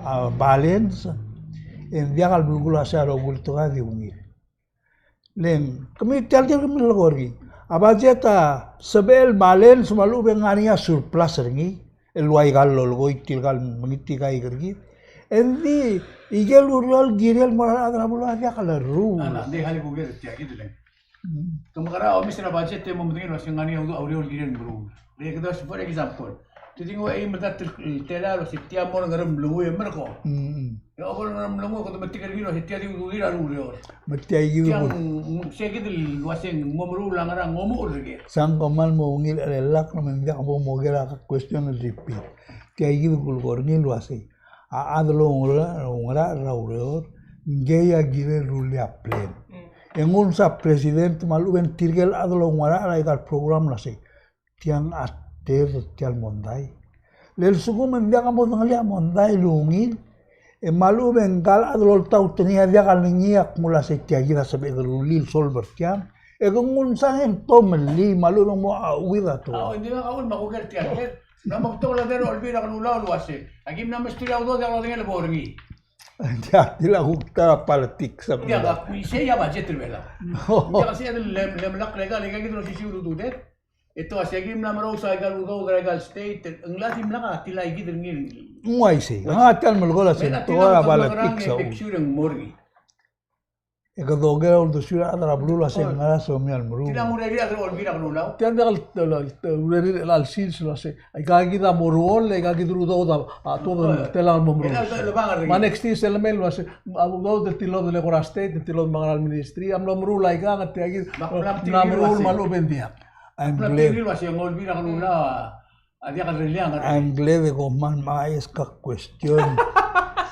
a balance, e ng diak el belkul a sei a rokui el tekoi a di ungil. Le ng, kemiu tia el tir kemiu el lekoi er ngii. A budget a sebechel balance me a lechub e ng ngar er ngii a surplus er ngii, el ua ika el lolekoi tirka el mengetikaik er kid. E ng di, ike el ureor el kirel mo er a rechad er a beluu a diak lerruul. A, ng di hal kuker tia kid le. Ke mekerang e omes er a budget e mo medengei el uasei ng ngar er ngii a ureor el kirel meruul. Le kede, for example, te di nguu a eim el ta el telael el uasei tia mo er a Ngeremlengui e merekong. E a bo er a Ngeremlengui kede metik er ngii el uasei tia di nguu er a ureor. Me tia ikid. Tiang, sei kid el uasei ng mo meruul a ngerang, ng omuchel er ker. Sang kmal mo ungil er a lak me ng diak bo moker a question el repeat. Tia ikid el kulekoi er ngii el uasei a chad el oungerachel er a ureor, ngii a kirel rullii a plan. E nguu el msa president me a lechub e ng tirke el chad el oungerachel er aika el program el uasei, tiang a Ter tia el mondai. Le lsekum e ng diak a modengelii a mondai el ungil, e me a lechub e ngka el chad el oltaut er ngii a diak a ngii a kmo ua se tia kid a sebechek el rullii el solve er tiang, e ke nguu el msang e ng tomellii me a lechub e ng mo a chuid a tekoi. A, o, ng di me a kau me a kuker tia el ker. Ng mla mo betok el chad er a Olbiil er a Kelulau el ua se, aki mla mesterir a udoud e diak lodengei el bo er ngii. Diak, di le kuk ta er a politics a. Diak, a kuk isei a budget er a Belau. Diak, sei a le, le, le melak le ka, le ka kid el osisiu el ududed. E te ua se aki mla merous a ikal udoud er a ikal state, ng locha dimlak a tilai kid er ngii. Ng uaisei. Ng uaisei. A tia el melekoi el ua se ng tekoi er a politics a uchul. E kede oker a uldesuir a rechad er a beluu el ua se ng ngar er a somiu el meruul. Tia ng urerir a rechad er a Olbiil er a Kelulau. Tia ng diak el, el, el, urerir el chelecha el sils el ua se aika kid a mo ruoll, aika kid el udoud a, a tuobed el telang el mo meruul. Me a next thing sel lemei el ua se a udoud el tilobed el eko er a state, el tilobed me a ngar er a ministry, a mlo meruul aikang, tia kid a mla meruul me a lechub e ng diak. I'm glad. Ng ua se ng Olbiil er a Kelulau a diak el release. I'm glad e kom kmal mla ask a question.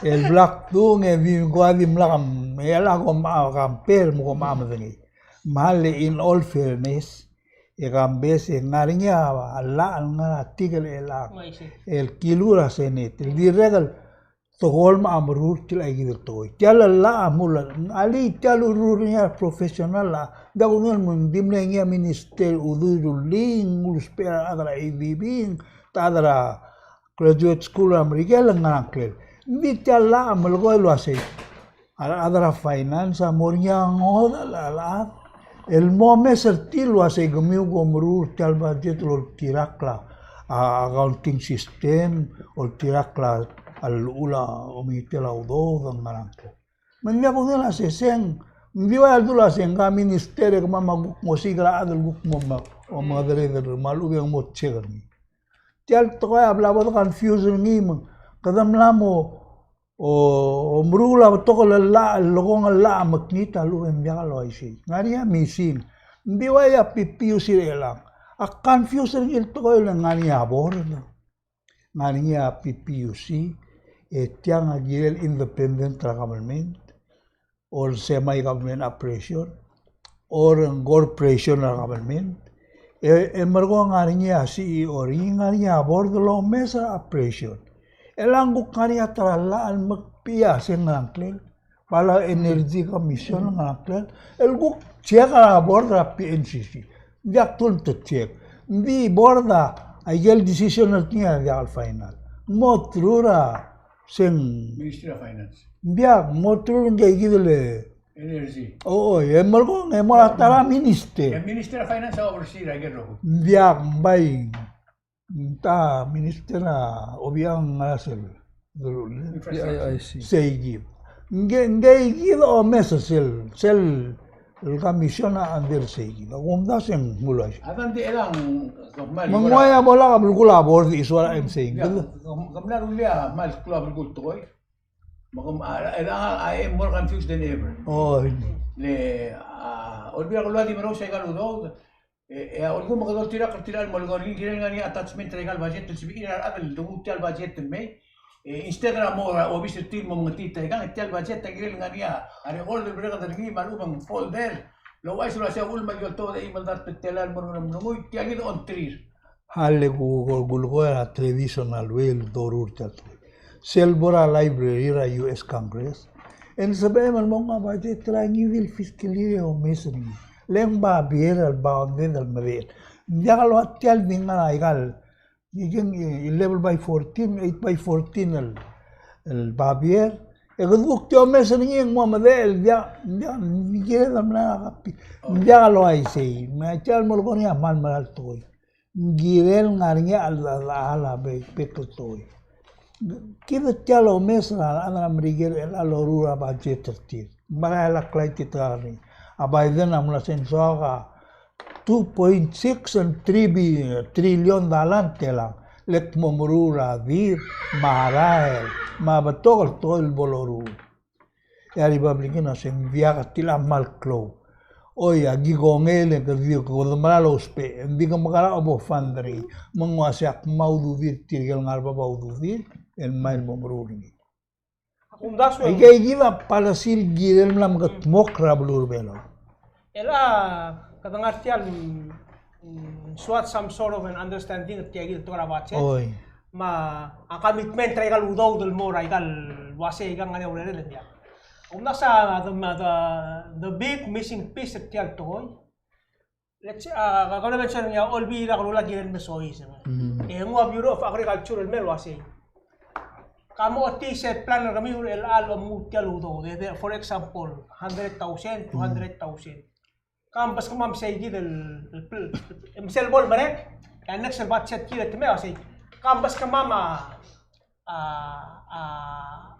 El bla kdung e di ko a dimlak a, e a lak kom a compare me kom a medengei. Me a le in all fairness, e Kambes e ng ngar er ngii a llach el ngar er a tikel el a, el kiluu er a Senate. El dirrek el tekoi el mo meruul tia el kid el tekoi. Tia el llach a mla, alii tia el urruul er ngii a professional a, diak kudengei el mo, ng di mle ngii a minister el ududir a rullii, ng ulusbechel a rechad er a A D B, ng ta er a graduate school er a Merikel, ng ngar er a ngklel. Ng di tia el llach a melekoi el ua sei. A rechad er a finance a mo er ngii a ngodech el chad el mo omes er tir el ua sei kemiu kom meruul tia el budget el oltirakl a, a, accounting system, oltirakl a llechul a omengitel a udoud, ng ngar er a ngklel. Me ng diak kudengei el ua se seng, ng di ua el dul ua se ngka a minister e kemam a kuk mo osiik er a chad el kuk mo, mo, mo mengedecheduch me a lechub e ng mo check er ngii. Tia el tekoi a bla bo de confuse er ngii me kede mla mo o, o meruul a betok el llach, el lekong el llach a mekngit a lechub e ng diak el uaisei. Ng ngar er ngii a missing. Ng di ua a PPUC er chelechang a confuse er ngii el tekoi el ngar er ngii a board. Ng ngar er ngii a PPUC, e tiang a kirel independent er a government, or semi-government operation, or corporation er a government, e, e merekong a ngar er ngii a CEO er ngii, ng ngar er ngii a board el omes er a operation. E le ng kuk ngar er ngii a ta er a llach el mekbechii a se ng ngar er a ngklel, bla Energy Commission el ngar er a ngklel, el kuk check er a board er a PNCC. Ng diak dul te check. Ng di board a, aike el decision el ngii a diak el final. Ng mo through er a se ng Ministry of Finance. Ng diak, ng mo through er ngii kid el Energy. O, o, e merekong, e mo er a ta er a minister. E Ministry of Finance a oversee er a ikel rokui. Ng diak, ng bai, ng ta minister a Obichang a sel. Infrastructure. Sei kid. Ngii, ngii kid a omes er sel, sel el commission a under sei kid. A kumdasu e ng mlo uaisei. A ta ng di chelechang, me ng uai a bo lak a belkul a board e soal a M C. Ke mla rullii a kmal klou a belkul tekoi. Me kom, a, a, a, I am more confused than ever. O. Le, a, Olbiil er a Kelulau a di merous a ikal udoud. E, e, a, ulekum me kede oltirakl er tirka el mo, el mo, ng kirel ngar er ngii a attachment er a ikal budget el sebechir a rechad el denguu tia el budget el mei. E, instead er a mo er a obis er tir el mo mengetiit aikang, e tia el budget a kirel ngar er ngii a record el bereked er ngii me a lechub e ng folder. El ouchais el uasei a uchul me aki oltobed a eim el dart el telael el mo er a Ngeremlengui, tia kid a ongtir. A le ku, ku, kulekoi a traditional way el doruul er tia el tekoi. Sel bo er a library er a U S Congress, e ng sebechem el mo nguu a budget er a ngii di el fiscal year e omes er ngii. Le ng babier el bounded el medechel. Ng diak el ua tia el di ngar er a ikal, ikang eleven by fourteen, eight by fourteen el, el babier. E kede kuk di omes er ngii e ng mo medechel, diak, diak, ng kired el mla er a copy. Ng diak el uaisei. Me tia el melekoi er ngii a kmal mera el tekoi. Ng kirel ngar er ngii a, a, a, a, a, bek, bek el tekoi. Kid tia el omes er a, a, a Merikel el loruul a budget er tir. Ng mera el klai tia el tekoi. A Biden a mla send soak a two point six and three bi-, trillion dollar telang. Le kmo meruul a dir, me a rael, me a betok el tekoi el bo loruul. E a Republican a se ng diak, a tilecha kmal klou. Oi, aki kongei e ke di, kede mera el ousbech, ng di ke mekerang a bo fund er ngii, me ng uaisei, ak mo ududir tirke el ngar er a bab a ududir el mei el mo meruul er ngii. Aike kid a policy el kirel mla mekedmokl er a beluu er a Belau. E le kede ngar tia el mm, sort some sort of an understanding er tia kid el tekoi er a budget. Oi. Me a commitment er aika el udoud el mo er aika el uasei aika el ngar er ngii a urerel e ng diak. Kumdasu a the, the, the big missing piece er tia el tekoi. Let's say, a, ka, ka, mention er ngii a Olbiil er a Kelulau a kirel el mesois. Mm. E nguu a Bureau of Agriculture el mei el uasei, ka mo ochotii sel plan er kemiu er chelecha el omnguu tia el udoud. De, de, for example, hundred thousand, two hundred thousand. Ka mbeskemam sei kid el, el, el, el, sel bo lemerek, e a next el budget kid e te mei el uasei, ka mbeskemam a, a, a,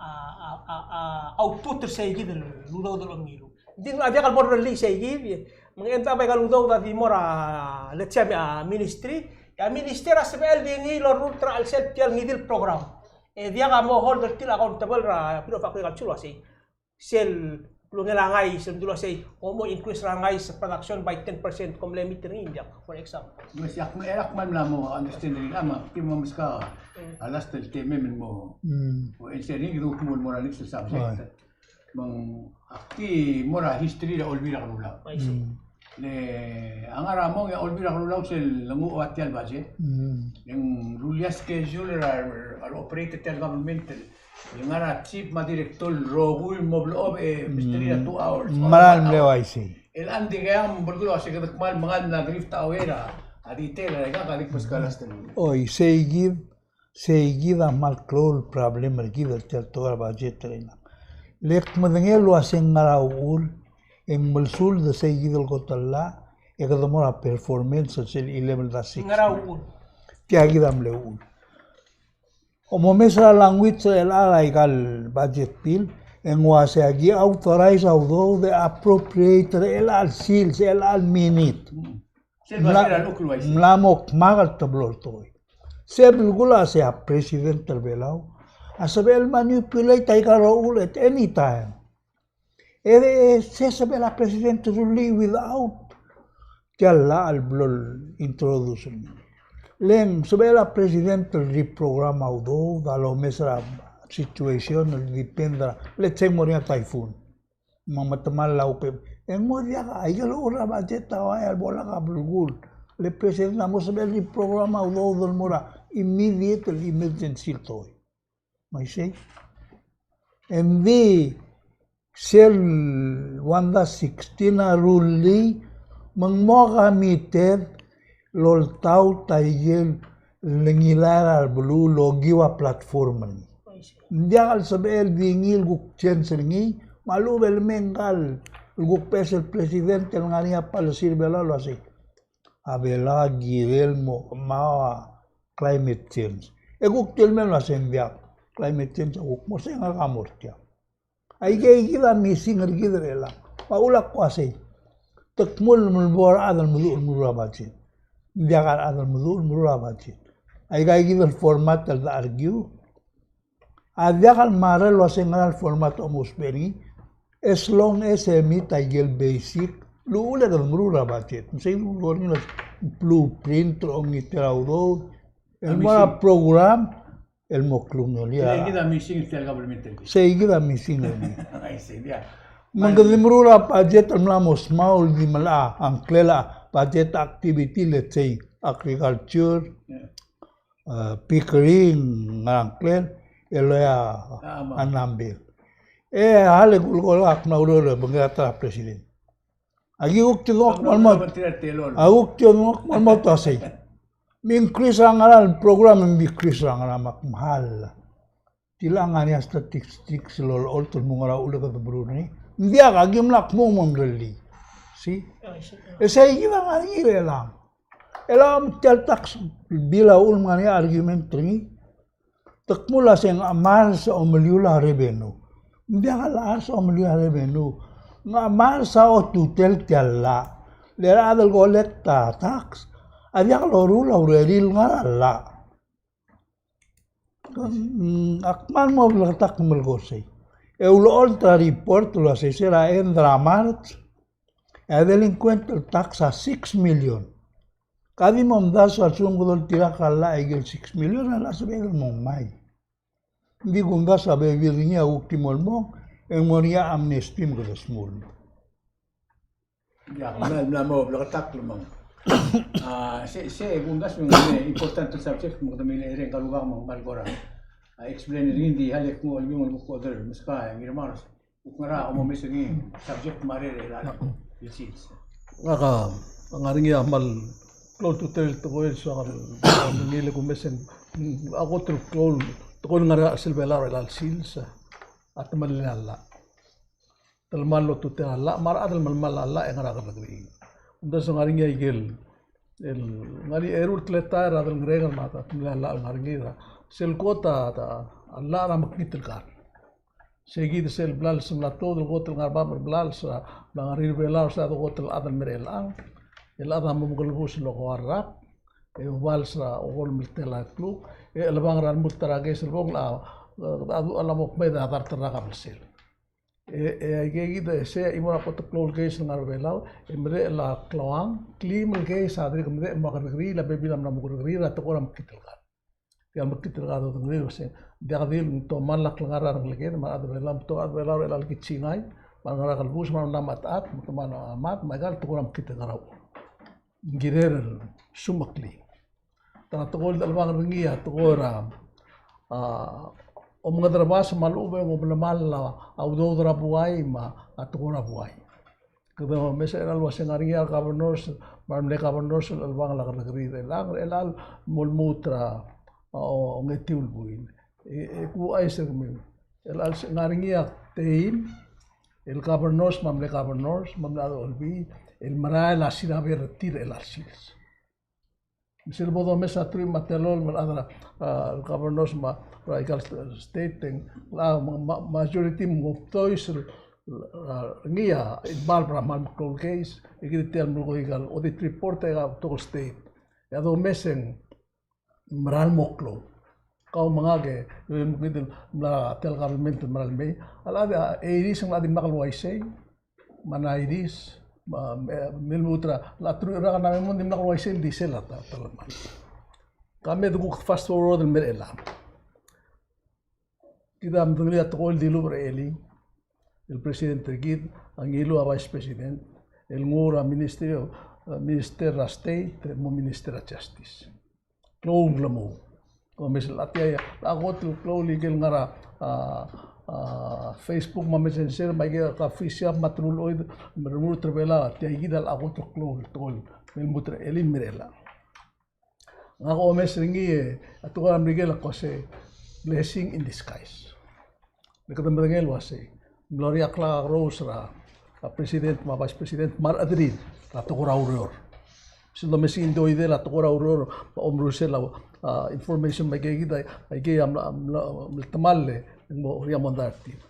a, a, a, a output er sei kid el udoud el omngiluu. Ng di a diak el bo lerellii sei kid, me ng end up aika el udoud a di mo er a, let's say, a ministry, e a ministry a sebechel di ngii el orrurt er a chelsel tia el ngii di el program. E diak a mo hold er tir el accountable er a Bureau of Agriculture el uasei, sel klungel a ngais, el dulu el uasei, kom mo increase er a ngais production by ten percent, kom limit er ngii, ng diak, for example. Yes, ak me, ak kmal mla mo understand er ngii, a, me ak di mo meskau a last el temem el mo, mm, mo answer er ngii, kede kuk mo el mo er a next el subject. Right. Me ng ak di mo er a history er a Olbiil er a Kelulau. I see. Mm. Le a ngar er a mong e a Olbiil er a Kelulau sel lenguu a tia el budget. Mm. E ng rullii a schedule er a, er a operate er tia el government el ngar er a chief me a director el rokui el mo blechob e, mm, mesterir a two hours. Meral mle uaisei. El ng di kau a belkul a uasei kede kmal mengal mla drift a uaia a detail er aika, ka di kmeskau a last el. Oi, sei kid, sei kid a kmal klou el problem er kid er tia el tekoi er a budget er chelechang. Le kmedengei el uasei ng ngar er a uchul e ng mle sold sei kid el kot el llach e kede mo er a performance er sel eleven dash six. Ng ngar er a uchul. Tia kid a mle uchul. Omomes er a language er chelecha el aika el budget bill, e ng uasei aki authorize a udoud e appropriate er chelecha el sils, chelecha el minute. Sel mla, budget er a lechub el uaisei. Mla mo kmak el teblo el tekoi. Se belkul a sei a president er a Belau a sebechel manipulate aika el rokui at any time. E, e, se sebechel a president el rullii without tia el llach el blo el introduce er ngii. Le ng sebechel a president el reprogram a udoud a lomes er a situation el depend er a, let's say, ng mo er ngii a typhoon. Me ng metemall a upe. E ng mo diak, aike el uchul er a budget a uaia el bo lak a belkul. Le president a mo sebechel el reprogram a udoud el mo er a immediate el emergency el tekoi. Me isei. Engdi sel one dash sixteen a rullii me ng mo committed el oltaut a ikel ngilai er a beluu el okiu a platform er ngii. Ng diak el sebechel di ngii el kuk change er ngii, me a lechub e le mei ngka el kuk beches el president el ngar er ngii a policy er a Belau el uasei a Belau a kirel mo, mo a climate change. E kuk di el mei el uasei ng diak, climate change a kuk mo, se ngak a mo er tiang. Aike kid a missing er kid er chelechang. Me a uchul a kuk uasei, te kmo el bo er a chad el meduch el meruul a budget. Ng diak a rechad el meduch el meruul a budget. Aika kid el format el de argue a diak el matter el uasei ngera el format a omousbech er ngii, as long as e meet aike el basic el uchul e kede meruul er a budget. Me sei a uchul er ngii el blueprint er a ongit er a udoud el mo er a program el mo klungiolii. Sei kid a missing er tia el government er kid. Sei kid a missing er ngii. I see, yeah. Me ng kede meruul a budget el mla mo small, di mla a ngklel a budget activity, let's say, agriculture, yeah, e, piggery, ngerang klel, el loia a number. E a le kulekoi ak mla oureor er a bengkel a ta er a president. Aki kuk di ngak kmal mo, a kuk di ngak kmal mo ua sei. Me increase er a ngera el program, me increase er a ngera me ak kmal. Tilechang a ngar er ngii a statistics el olecholt el mo ngera uchul e kede meruul er ngii. Ng diak, aki mla kmo ng mo merellii. See? E sei kid a ngar er ngii er chelechang. Chelechang tia el tax bill a uchul me ng ngar er ngii a argument er ngii. Te kmo el uasei ng chemars a omeliul a revenue. Ng diak el chemars a omeliul a revenue. Ng chemars a otutel tia el llach. Le a rechad el collect a tax a diak loruul a urerir el ngar er a llach. Mm, ak kmal mo bleketakl el melekoi sei. E ulecholt er a report el uasei se er a end er a March, e a delinquent el tax a six million. Ka di momdasu a lsekum kede oltirakl a llach a ikel six million, a llach a sebeched el mo ngmai. Ng di kumdasu a bebil er ngii a kuk di mo el mong, e ng mo er ngii a amnesty me kede smuld. Ia, mla, mla mo bleketakl el mong. A, se, se, kumdasu ng important el subject, me kede mle er ngii a rubak me ng kmal kora. A, explain er ngii, ng di hale kmo el kmo el kuk other, meskau, e, Ngirmang, kuk ngar er a omes er ngii subject me a rechad er a sils. Ngak a, ngar er ngii a kmal klou el ultutelel el tekoi el soak el, ngii el kumes e ng, a kot el klou el tekoi el ngar er a chelsel Belau er a chelecha el sils, a temellel a llach. Telemall el ultutelel a llach, me a rechad el melemall a llach e ngar er a kerrekeriil. Kumdasu ng ngar er ngii a ikel, el, ngar er ngii a eru el teletael er a delongelel me a temellel a llach el ngar er ngii er a, sel kot a, a llach er a mekngit el kar. Sei kid sel blals el mla tuobed el kot el ngar er a bab el blals er a, mla ngar er ngii er a Belau er sel kot el chad el mer chelechang. El chad a mo mekelebus el okeua el rak, e obals er a okolem el telael kluk, e chelebangel er a lmuut er a case el bong, a, a, a, a mo kmeed a dart el rak a blsel. E, e, aike kid e sei a chimo er a kot el klou el case el ngar er a Belau, e medechel a klou a ngklim el case a dirk medechel el mo kerrekeriil, a bebil a mla mo kerrekeriil er a tekoi er a mekngit el kar. Tia el mekngit el kar a dodengelii el uasei, diak di le ng tomall a klengar er a rengeleked, me a rechad er a Belau, me a rechad er a Belau er chelecha el kichingai, me a rengar er a kelebus, me a rengar er a mad, me a mad, me aika el tekoi er a mekngit el kar a uchul. Ng kirel el sumeklii. Ta er a tekoi el chelebangel er ngii a tekoi er a, a, omengederbas me a lechub e ng omelemall a udoud er a buai me a tekoi er a buai. Kede omes er a el uasei ng ngar er ngii a governors, me a mle governors el chelebangel a kerrekeriil er chelechang, er chelecha el mo lmuut er a, a, o, ongetiu el buil. E, e kuuchais er kemiu. El, el ngar er ngii a teim, el governors, me a mle governors, me a mle chad er a olbiil, el merael a sirabe er tir er chelecha el sils. Me sel bo domes a truich me a telolem el chad er a, a, governors me a, er a ikal st-, state, e ng, a, ma-, ma-, majority me ng obdois er, a, ngii a involve er a kmal meklou el case, e kid tia el melekoi ikal audit report e a betok el state. E a domes e ng mera el mo klou. Kau me ngak e, e, kid el mla tia el government el mera el mei. A lechad e, a, e iris e ng dimlak el uaisei, me a iris, me, me, me lmuut er a, a truich el rak a mla me mong, dimlak el uaisei el di sel a ta, ta el mad. Ka me de kuk fast forward el mer chelechang. Kid a medengelii a tekoi el dilubech er a elii, el president er kid, a ngiluu a vice president, el nguu er a ministry, e, minister er a state, el mo minister er a justice. Klou el mong. Ko mes el tia a kot el klou el ikel ngar er a, a, a, Facebook me a Messenger, me aike el coffee shop me a teruich el choid, me a remurt er a Belau, tia kid a kot el klou el tekoi el me lmuut er a elii el mer chelechang. Ngak a omes er ngii e, a tekoi er a Merikel a ko se blessing in disguise. Le kede medengei el uasei, ng mlo er ngii a klakerous er a, a president me a vice president me a rechederir er a tekoi er a ureor. Sel domes e ng di oidel a tekoi er a ureor, me a omerusel a, a, information me aike kid a, aike a mla, mla, mla temall e ng mo er ngii a mondai er tir.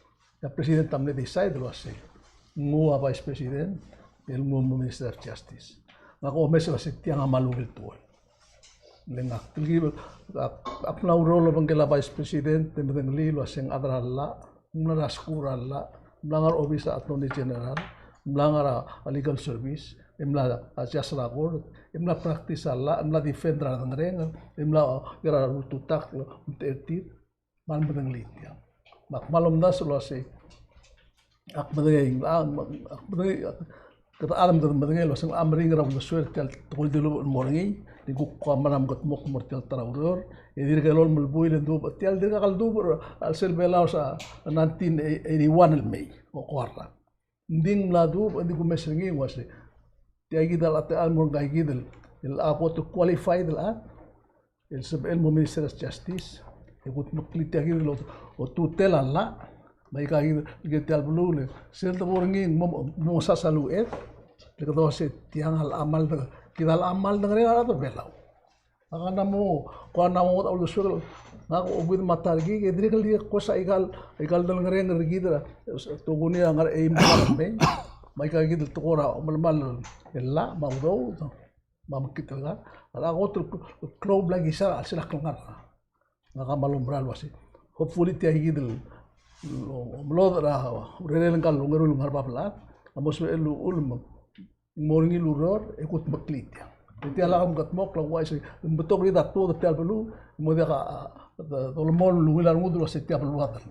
E a president a mle decide el uasei, nguu a vice president el mo, mo minister of justice. Ngak a omes el uasei tiang a kmal ungil tekoi. Le ngak, telkib, ak, ak mla oureor el obengkel a vice president, e medengelii el uasei ng chad er a llach, ng mla er a skuul er a llach, ng mla ngar er a obis er a attorney general, ng mla ngar er a legal service, e mla adjust er a court, e mla practice a llach, e mla defend er a rengrir, e mla er a ultutakl, ultutakl er tir. Me ak medengelii tiang. Me ak kmal omdasu el uasei, ak medengei, ak medengei, kede chad me kede medengei el uasei ng meringel er a uldesuel tia el tekoi el dilubech el mo er ngii, e kuk kmal mekedmokl el mo er tia el ta er a ureor, e dirk elolem el buil e ng dubech tia el dirkak el dubech er a chelsel Belau er a nineteen eighty-one el mei, okeua el rak. Ng di ng mla dubech, e di kumes er ngii el uasei, tia kid a llach el mo er ngii kid el, el a kot el qualified el chad el sebechel el mo minister of justice, e kudmeklii tia kid el otutel a llach, me aika kid el kirel tia el beluu le sel debo er ngii ng mo, mo sasal uchei, le kede uasei tiang a locha kmal de, kid a locha kmal dengerenger a rechad er a Belau. Ngak a mla mo, ko a mla mo ngodech a uldesuek, ngak a okeuid me a ta er kid, e dirrek el di kues a ikal, ikal delengerenger er kid er a, te kuk ngii a ngar er a eim el mei, me aika kid el tekoi er a omelemall el llach, me a udoud, me a mekngit el kar, a locha kot el klou el bla kisar a chelsel a klengar. Ngak a kmal oumera el uasei, hopefully tia kid el, omelodech er a urerel ngka el ongeru el ngar er a bab el chad, a mo sebechel el uchul me ng mo er ngii el ureor e kudmeklii tiang. E tia el lak el mekedmokl a uaisei, ng betok er kid a tuobed er tia el beluu, e mo diak a, a, a, dolemolem el ungil a rengud el uasei tia beluad el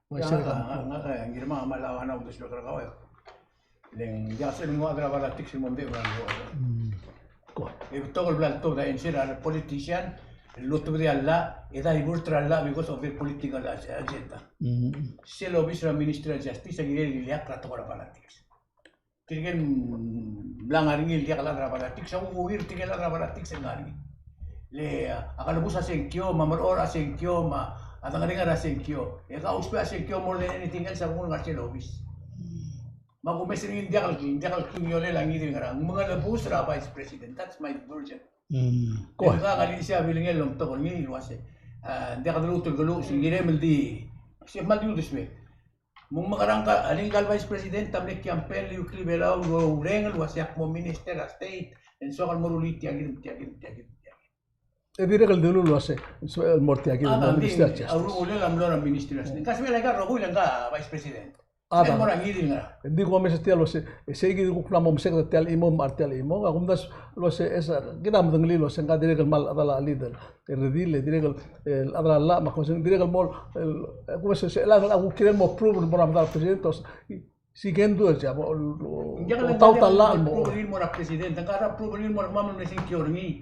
uaisei. Ngak a, ngak a, Ngirmang a kmal a, a, uldesuek er kau e. Le ng diak sel nguu a chad er a politics el mo medechel a rengud. Mm. E betok el bla ltobed a answer er a politician el lotebedii a llach, e divert er a llach because of their political ag-, agenda. Mm. Sel obis er a Ministry of Justice a kirel el ileakl er a tekoi er a politics. Tirke el mla ngar er ngii el diak el chad er a politics, a kuk ungil tirke el chad er a politics el ngar er ngii. Le, a, a kelebus a sengkio, me a merechorech a sengkio, me a dengerenger a sengkio. E ke ousbech a sengkio more than anything else a kuk ngar er sel obis. Me a kumes er ngii ng diak el, diak el klungiolel a ngii di el ngerang. Me ng chelebus er a Vice President. That's my version. Mm. Ko. Ng ngar er ngii a bilengel el omtok er ngii el uase, a, ng diak de lmuut el keluches, ng kirem el di, se kmal di uldesuek. Me ng mekerang a, a ngika el Vice President a mle campaign el iuklii Belau el oureng el uase ak mo Minister er a State, e ng soak el mo rullii tia kid, tia kid, tia kid, tia kid. E dirrek el dilu el uase, el mo er tia kid, a, mo Minister er a Justice. A urungulel a mlo er a Minister er a State. Ng ka sebechel aika el rokui el ngka Vice President. A, ng mo er a ngii di el ngerang. Ng di kumes er tia el uase, e sei kid el kuk mla mo meseked er tia el chimo me a re tia el chimo. Ak omdasu el uase, e se, kid a medengelii el uase, ngka dirrek el kmal chad er a leader. E redil, e dirrek el, el chad er a llach, me a kumes, dirrek el mo, el, e kumes, se, se, a kuk kirel el mo prove el mo er a medal a president, o se, si ken du, el, el, el, taut a llach el mo. Prove el mo er a president, ngka a prove el mo er kemam el mle sengkio er ngii.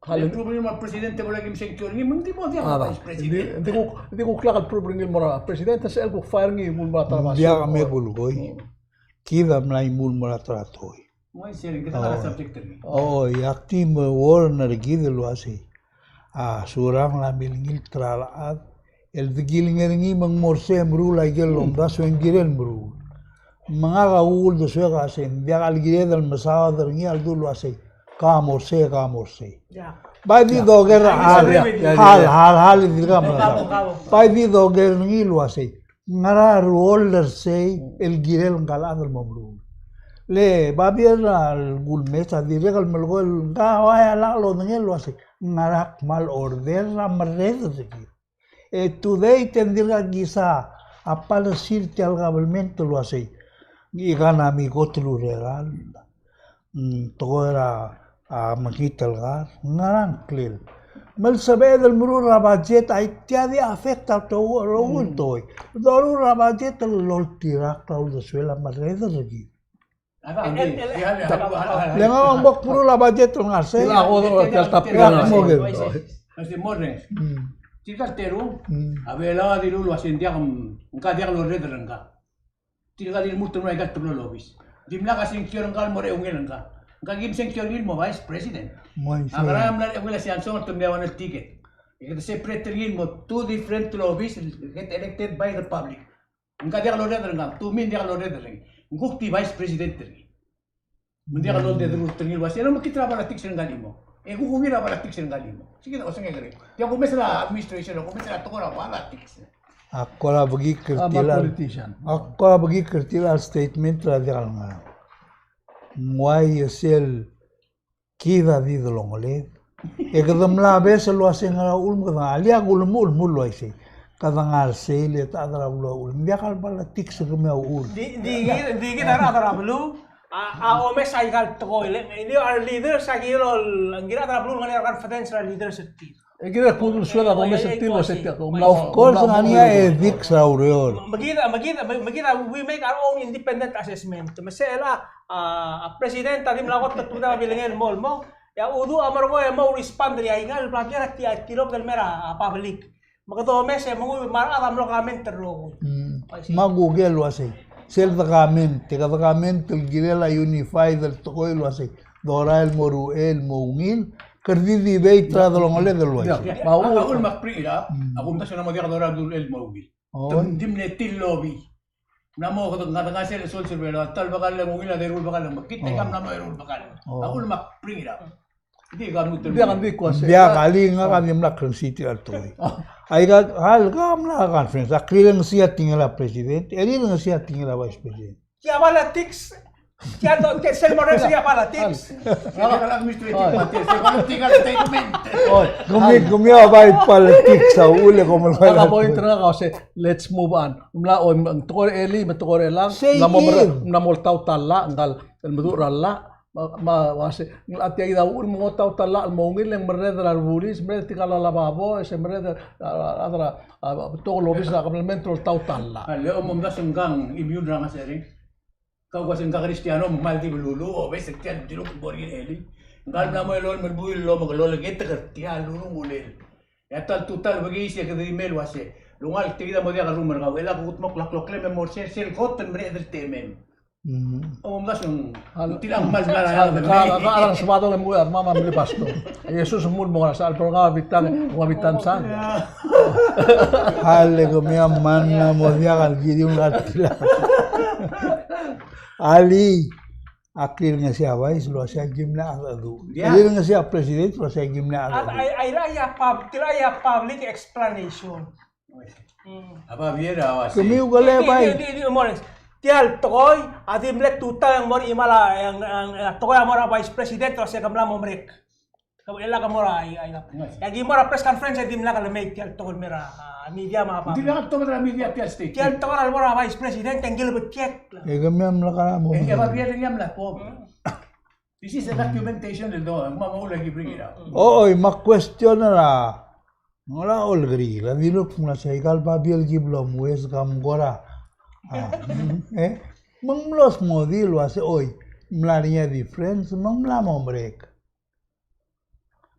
Hal- prove el mo er a president, e bo lak kim sengkio er ngii, me ng di mo diak a vice president. Ng di, ng di kuk, ng di kuk lak el prove el mo er a president, e sel kuk fire er ngii, mo er a ta er a basio. Ng diak me kulekoi. Kid a mla mo er a ta er a tekoi. Mo isei, kede ngar er a subject er ngii. Oi, ak di mo warn er kid el uasei. A Surangel a milengit er a rechad el dekilengei er ngii me ng mo er sei e meruul aike el omdasu e ng kirel meruul. Me ngak a uldesuek a sei, ng diak el kired el mesaod er ngii a ldu el uasei, ka mo er sei, ka mo er sei. Bai di doker a hal, hal, hal, hal, dirkak mesaod. Bai di doker er ngii el uasei. Ngera a role er sei el kirel ngka el chad el mo meruul. Le babier a kulemes a dirrek el melekoi el ngka a ua lak lodengei el uasei ngera kmal order er a merreder er kid. E today te ng dirkak kisa a policy er tia el government el uasei ngika a mle kot el urerel. Mm, tekoi er a, a, mekngit el kar, ngera ngklel. Me le sebeched el meruul er a budget, a tia di affect a tekoi, rokui el tekoi. Doruul er a budget el oltirakl a uldesuel a merreder er kid. Le ngak a mok meruul a budget el ngar sei. Tirka el terung, a Belau a dilu el uasei ng diak, ngka diak lorreder er ngka. Tirka di lmuut el mo er aika el teblo el obis. Dimlak a sengkio er ngka el mo er a eungel er ngka. Ngka kim sengkio er ngii el mo vice president. A ngera mla er a eungel a Siansong el te mle one el ticket. E kede separate er ngii el mo two different el obis, get elected by the public. Ngka diak lorreder er ngka, to me ng diak lorreder er ngii. Ng kuk di vice president er ngii. Me ng diak loldedelurreng er ngii el uasei, e ng mekngit er a politics er ngka el chimo. E kuk ungil er a politics er ngka el chimo. Sei kid a osengek er ngii. Tia kumes er a administration, kumes er a tekoi er a politics. Ak kora bekikl er tia el, ak kora bekikl er tia el statement er a diak el ngerang. Ng uaisei el kid a di delongeled. E kede mla obes el uasei ngera uchul me kede ngar, a kulemuchel el uasei. Kede ngar sei le ta er a beluu a uchul. Ng diak el politics er kemiu a uchul. Di, di, di kid a rechad er a beluu a, a omes aika el tekoi, le, le our leaders a kirel, ng kirel a rechad er a beluu el ngar er ngii a confidence er a leaders er tir. E kirel kuk uldesued a domes er tir el uasei tia. Of course, ng ngar er ngii a ethics er a ureor. Me kid, me kid, me kid a, we make our own independent assessment. Me sel a, a, a president a di mla kot el tobed a bilengel el mo, el mo. E a uduch a merekong e mo respond er aika el babier a tia, tilobed el mer a, a public. Me kede omes e menguiu me a rechad a mlo comment el rokui. Mm. Me a kuk el uasei. Sel de comment, e kede comment el kirel a unified el tekoi el uasei. Dorael el mo ruchei el mo ungil, kede di debate er a delongeled el uaisei. A uchul me ak bring it up, a kumdasu e ng mo diak dorael el mo ruchei el mo ungil. Te di mle tir el lobby. Ng mla mo kede ngar er ngii sel source er a Belau, a ta el bekall e ng ungil a deruul el bekall, me kid a ikang ng mla mo deruul el bekall. A uchul me ak bring it up. Ng diak, ng di kuasei. Ng diak, alii, ngak a dimlak krengesii tia el tekoi. Aika, a lak mla conference, ak rirengesii a tekingel a president, e rirengesii a tekingel a vice president. Tia politics, tia do, tia sel mo er tia politics. Ngak a administrative matters, political statement. Oi, kemiu, kemiu a bai politics a uchul e kom el. Ngak a point er ngak a uasei, let's move on. Ng mla, oi, ng tekoi er a elii, me tekoi er a elang, ng mla mo, ng mla mo oltaut a llach, ngka el meduch er a llach. Me, me a uasei, ng locha tia kid a uchul me ng oltaut a llach el mo ungil, e ng merreder a rebulis, merreder tirka el lavabo, e se merreder a, a, a, a, betok el obis er a kabelment el oltaut a llach. A le omdasu e ngkang immune er a ngesereng. Kau uasei ngka Kristiano me kmal di beluluuch, obes er tia el dirrek el bo er ngii el elii. Ngak el mla mo elolem el buil el omekelolek e te ker tia el urungulel. E a ta el tutau el bekiis e kede di mei el uase, lungal tia kid a mo diak a rumor er kau, e le kuk kudmokl a kloklem e mo er sel, sel kot el mereched el temem. Mm. Omdasu ng, hal-, tilechang a kmal ngar er a, ka, ka, ka, ka, sebadong e mui a rmam a mle pastor. E Jesus a mul mo ngar er a sechal, pero ngak a bitang, ua bitang sal. Hale, kemiu a mla mo diak el kiriu el ngar er tiang. Alii, a clear ngesii a vice el uase aki mle cheldecheduch. Yeah. Clear ngesii a president el uase aki mle cheldecheduch. Ai, ai, ai, a pub-, tia a public explanation. Mm. A babier a uase. Kemiu kele bai. Di, di, di, di, more. Tia el tekoi a di mle tutau e ng mo er a chimal a, e ng, e ng, e a tekoi a mo er a vice president el uase ke mla mo merek. Ke, e le ke mo er a, ai, ai, e aki mo er a press conference e dimlak lemei tia el tekoi el mei er a, a, media me a, a, dimlak a tekoi er a media tia el state. Tia el tekoi el mo er a vice president e ng kilebetiek. E kemiu a mla kora mo. E, e a babier e ng mla pub. Mm. This is a documentation el do, me a uchul e aki bring it up. Oi, me a question er a, ng ua Olkeriil a diluk el mla sei, aika el babier el ki blo mui e se ke mkora. A, e? Me ng mlo smodii el uase, oi, mla er ngii a difference, me ng mla mo merek.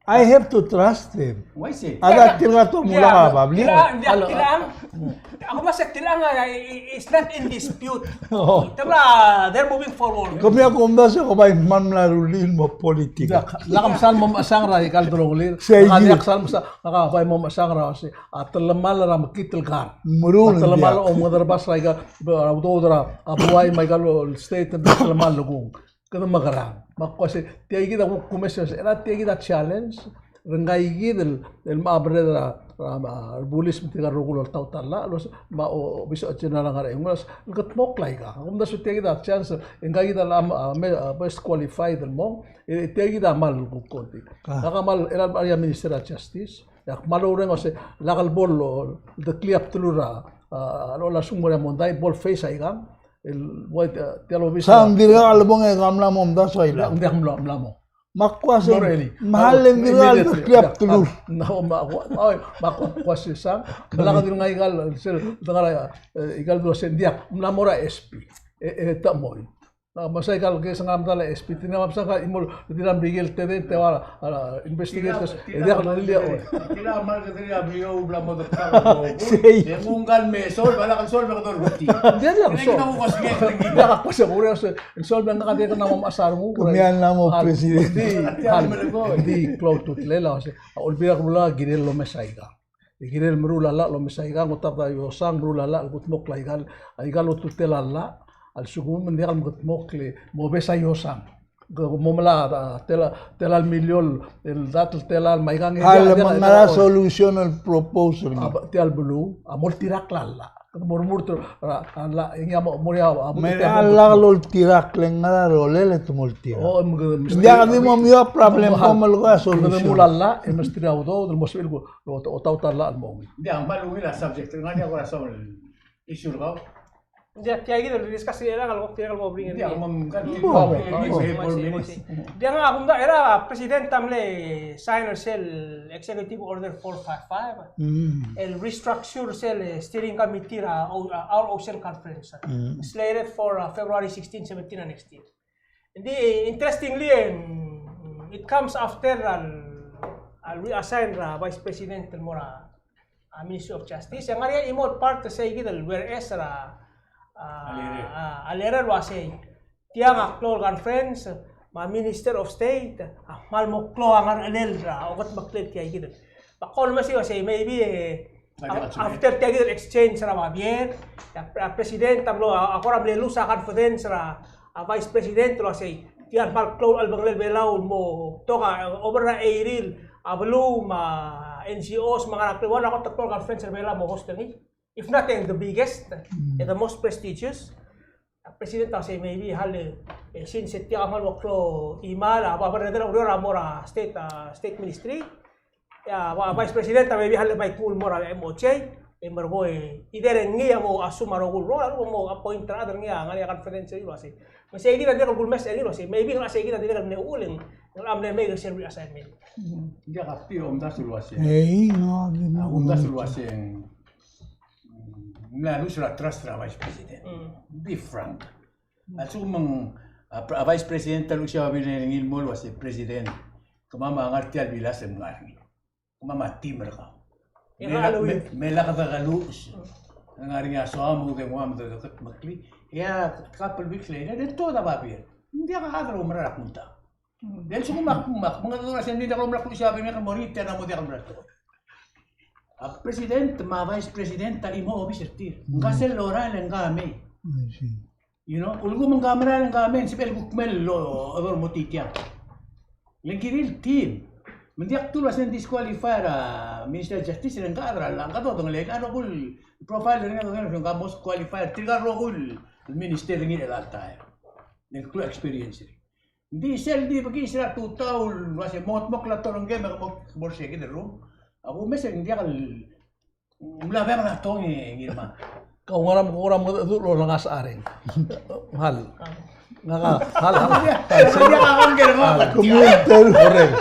I have to trust them. Uaisei. A da tirka te mla er a babier. Tilechang, tilechang. Ak uase tilechang, a, i-, i-, it's not in dispute. Oh. Te mla, they're moving forward. Kemiu a kumdasu e ke bai me ng mla rullii el mo politik. Diak, lak msal mo mechesang er aika el delongelir. Sei. Diak sal msa, lak bai mo mechesang er a, se, a telemall er a mekngit el kar. Meruul. A telemall a omengederbas er aika, a udoud er a buai me aika el state, a telemall el kung. Kede mekerang. Me ak uase, tia kid a kuk kumes el uase, e le tia kid a challenge er ngika kid el, el mla merreder er a, er a, er a rebulis me tirka el rokui el oltaut a llach, el uase, me a o, obis a general a ngar er a eungel, el kedmokl aika. Ak omdasu tia kid a chance, e ngika kid a, a, a, me, a, best qualified el mong, e, tia kid a kmal kuk kongei. Ah. Ak kmal, er a, er a Minister of Justice, e ak kmal oureng el uase, lak el bo el, deklii a bdelul er a, a, a, a lsekum ng mo er a mondai, bo el face aikang, el, ua, tia el obis. Sa ng dirkak el bong e ke mla mo omdasu a ilak. Ng diak mla, mla mo. Me ak uase, me hal e ng dirkak el deklii a bdelul. No, me ak ua, oi, me ak uase sang, me lak di ngika el, sel, dengar a, e, aika el dua se ng diak, mla mo er a S P. E, e, te mo. Me sei aika el case ng mla er a S P, tirka me a msa ka, chimo, tirka el Merikel, te, te, te ua, a, investigators, e diak el lilia, oi. Tirka a mal kede a brio bla mo de. Sei. E nguu ngka el me solve, a lak el solve e kede orbetii. Diak, diak, solve. Diak, ak uase, kuk uase, el solve e ng kede kena mo mechas a renguk. Kemiu a mla mo president. Di, di klou a ultutelel a uase, a Olbiil er a Kelulau a kirel el omes aika. E kirel el meruul a llach el omes aika, ng otabed a iosang, meruul a llach el kudmokl aika, aika el ultutelel a llach, a lsekum ng diak el mekedmokl e mo obes a iosang. Ke mo melai a tela, tela el miliol, el dart el tela el me aika. A le me ngar er a solution el proposal. A, tia el beluu a mo oltirakl a llach. Kede mo remurt er a, a llach, e ngii a mo, mo er a, a mo, me a llach el oltirakl e ng ngar er a rolel e te mo oltirakl. O, me, me, ng diak di mo mei a problem, mo melekoi a solution. Kede mo er a llach, e mesterir a udoud el mo sebechir el ko, o, otaut a llach el mo ungil. Ng diak, me a ungil a subject, ng ngar er ngii a kora soal el issue er kau. Ng diak, tia kid el discuss er a, el kuk tirke el mo bring er ngii. Ng diak, me ng diak, me ng diak, a kumda, er a president a mle sign er sel Executive Order four five five. Mm. El restructure sel, eh, steering committee er a, o-, a, Our Ocean Conference. Mm. Slated for, uh, February sixteen, seventeen, and next year. Ng di, interestingly, em, it comes after a, a reassign er a Vice President el mo er a, a Ministry of Justice. E ng ngar er ngii a chimo el part er sei kid el whereas er a, a, a, a leader el uasei, tiang a klou el conference, me a Minister of State a kmal mo klou a ngerchelel er a okedmeklel tia kid. Me ak kol mesa el uasei, maybe, e, a, after tia kid el exchange er a babier, e a, a president a mlo, a, a kora mle lose a confidence er a, a vice president el uasei, tia el kmal klou el chelebangelel Belau el mo betok a, over er a eighty el beluu me a N G Os me a ngar er a klou, a kot el klou el conference er a Belau el mo host er ngii. If not, e ng the biggest, e the most prestigious. A president a uasei maybe hal e, e since e tia a kmal mo klou a chimal, a, a berredel a ureor a mo er a state, a, state ministry. E a, a vice president a maybe hal e bai kuk mo er a M O J, e merekong e either e ngii a mo assume a rokui el role, a lechub e mo appoint er a chad er ngii a ngar er ngii a confidence el uasei. Me sei kid a dirrek el kulemes er ngii el uasei, maybe ng sei kid a dirrek el mle uchul e ng mle mei er sel reassignment. Ng diak a kti omdasu el uasei. Ei, ng diak a omdasu el uasei. Ng mla lose er a trust er a vice president. Mm. Be frank. A lsekum ng, A, a Vice President a luchesii a babier er ngii el mo el uase President, kemam a ngar tia el bilas el ngar er ngii. Kemam a team er kau. E me lak, me, me lak dekeluches. Ngar er ngii a soam, me de nguu a, me de, de, de, meklii. E a couple weeks later, e tuobed a babier. Ng diak a chad el oumerang er a kmung. Ng di a lsekum ak, ak, me ng ngar er a sel ng diak el oumerang a kluk, se a babier a mo er ngii, tia a mo diak el oumerang er a tekoi. A President me a Vice President a chimo obis er tir. Ngka sel lorael e ngka a mei. I see. You know, ulekum ng merael e ngka a mei, ng sebechel kuk mei el lo, el mo er tiang. Le ng kirir el team. Me ng diak dulu el uase ng disqualify er a Minister of Justice, e le ngka a chad er a llach, ngka a dodengelii a rokui el profile er ngii, a dodengelii a rokui el most qualified, tirka el rokui el minister er ngii er chelecha el taem. Le ng klou a experience er ngii. Ng di sel di bekiis er a tutau el uase mo, mo klatolengke me ke mo, mo er se kid el rung. Ak omes e ng diak el, ng mla bang a tong e ngii me. Kau ngar er a mekuk er a mengedecheduch el olengasech a reng. Hal. Ngak a, hal, hal. Ng diak a kongke er ngak. Hal. Correct.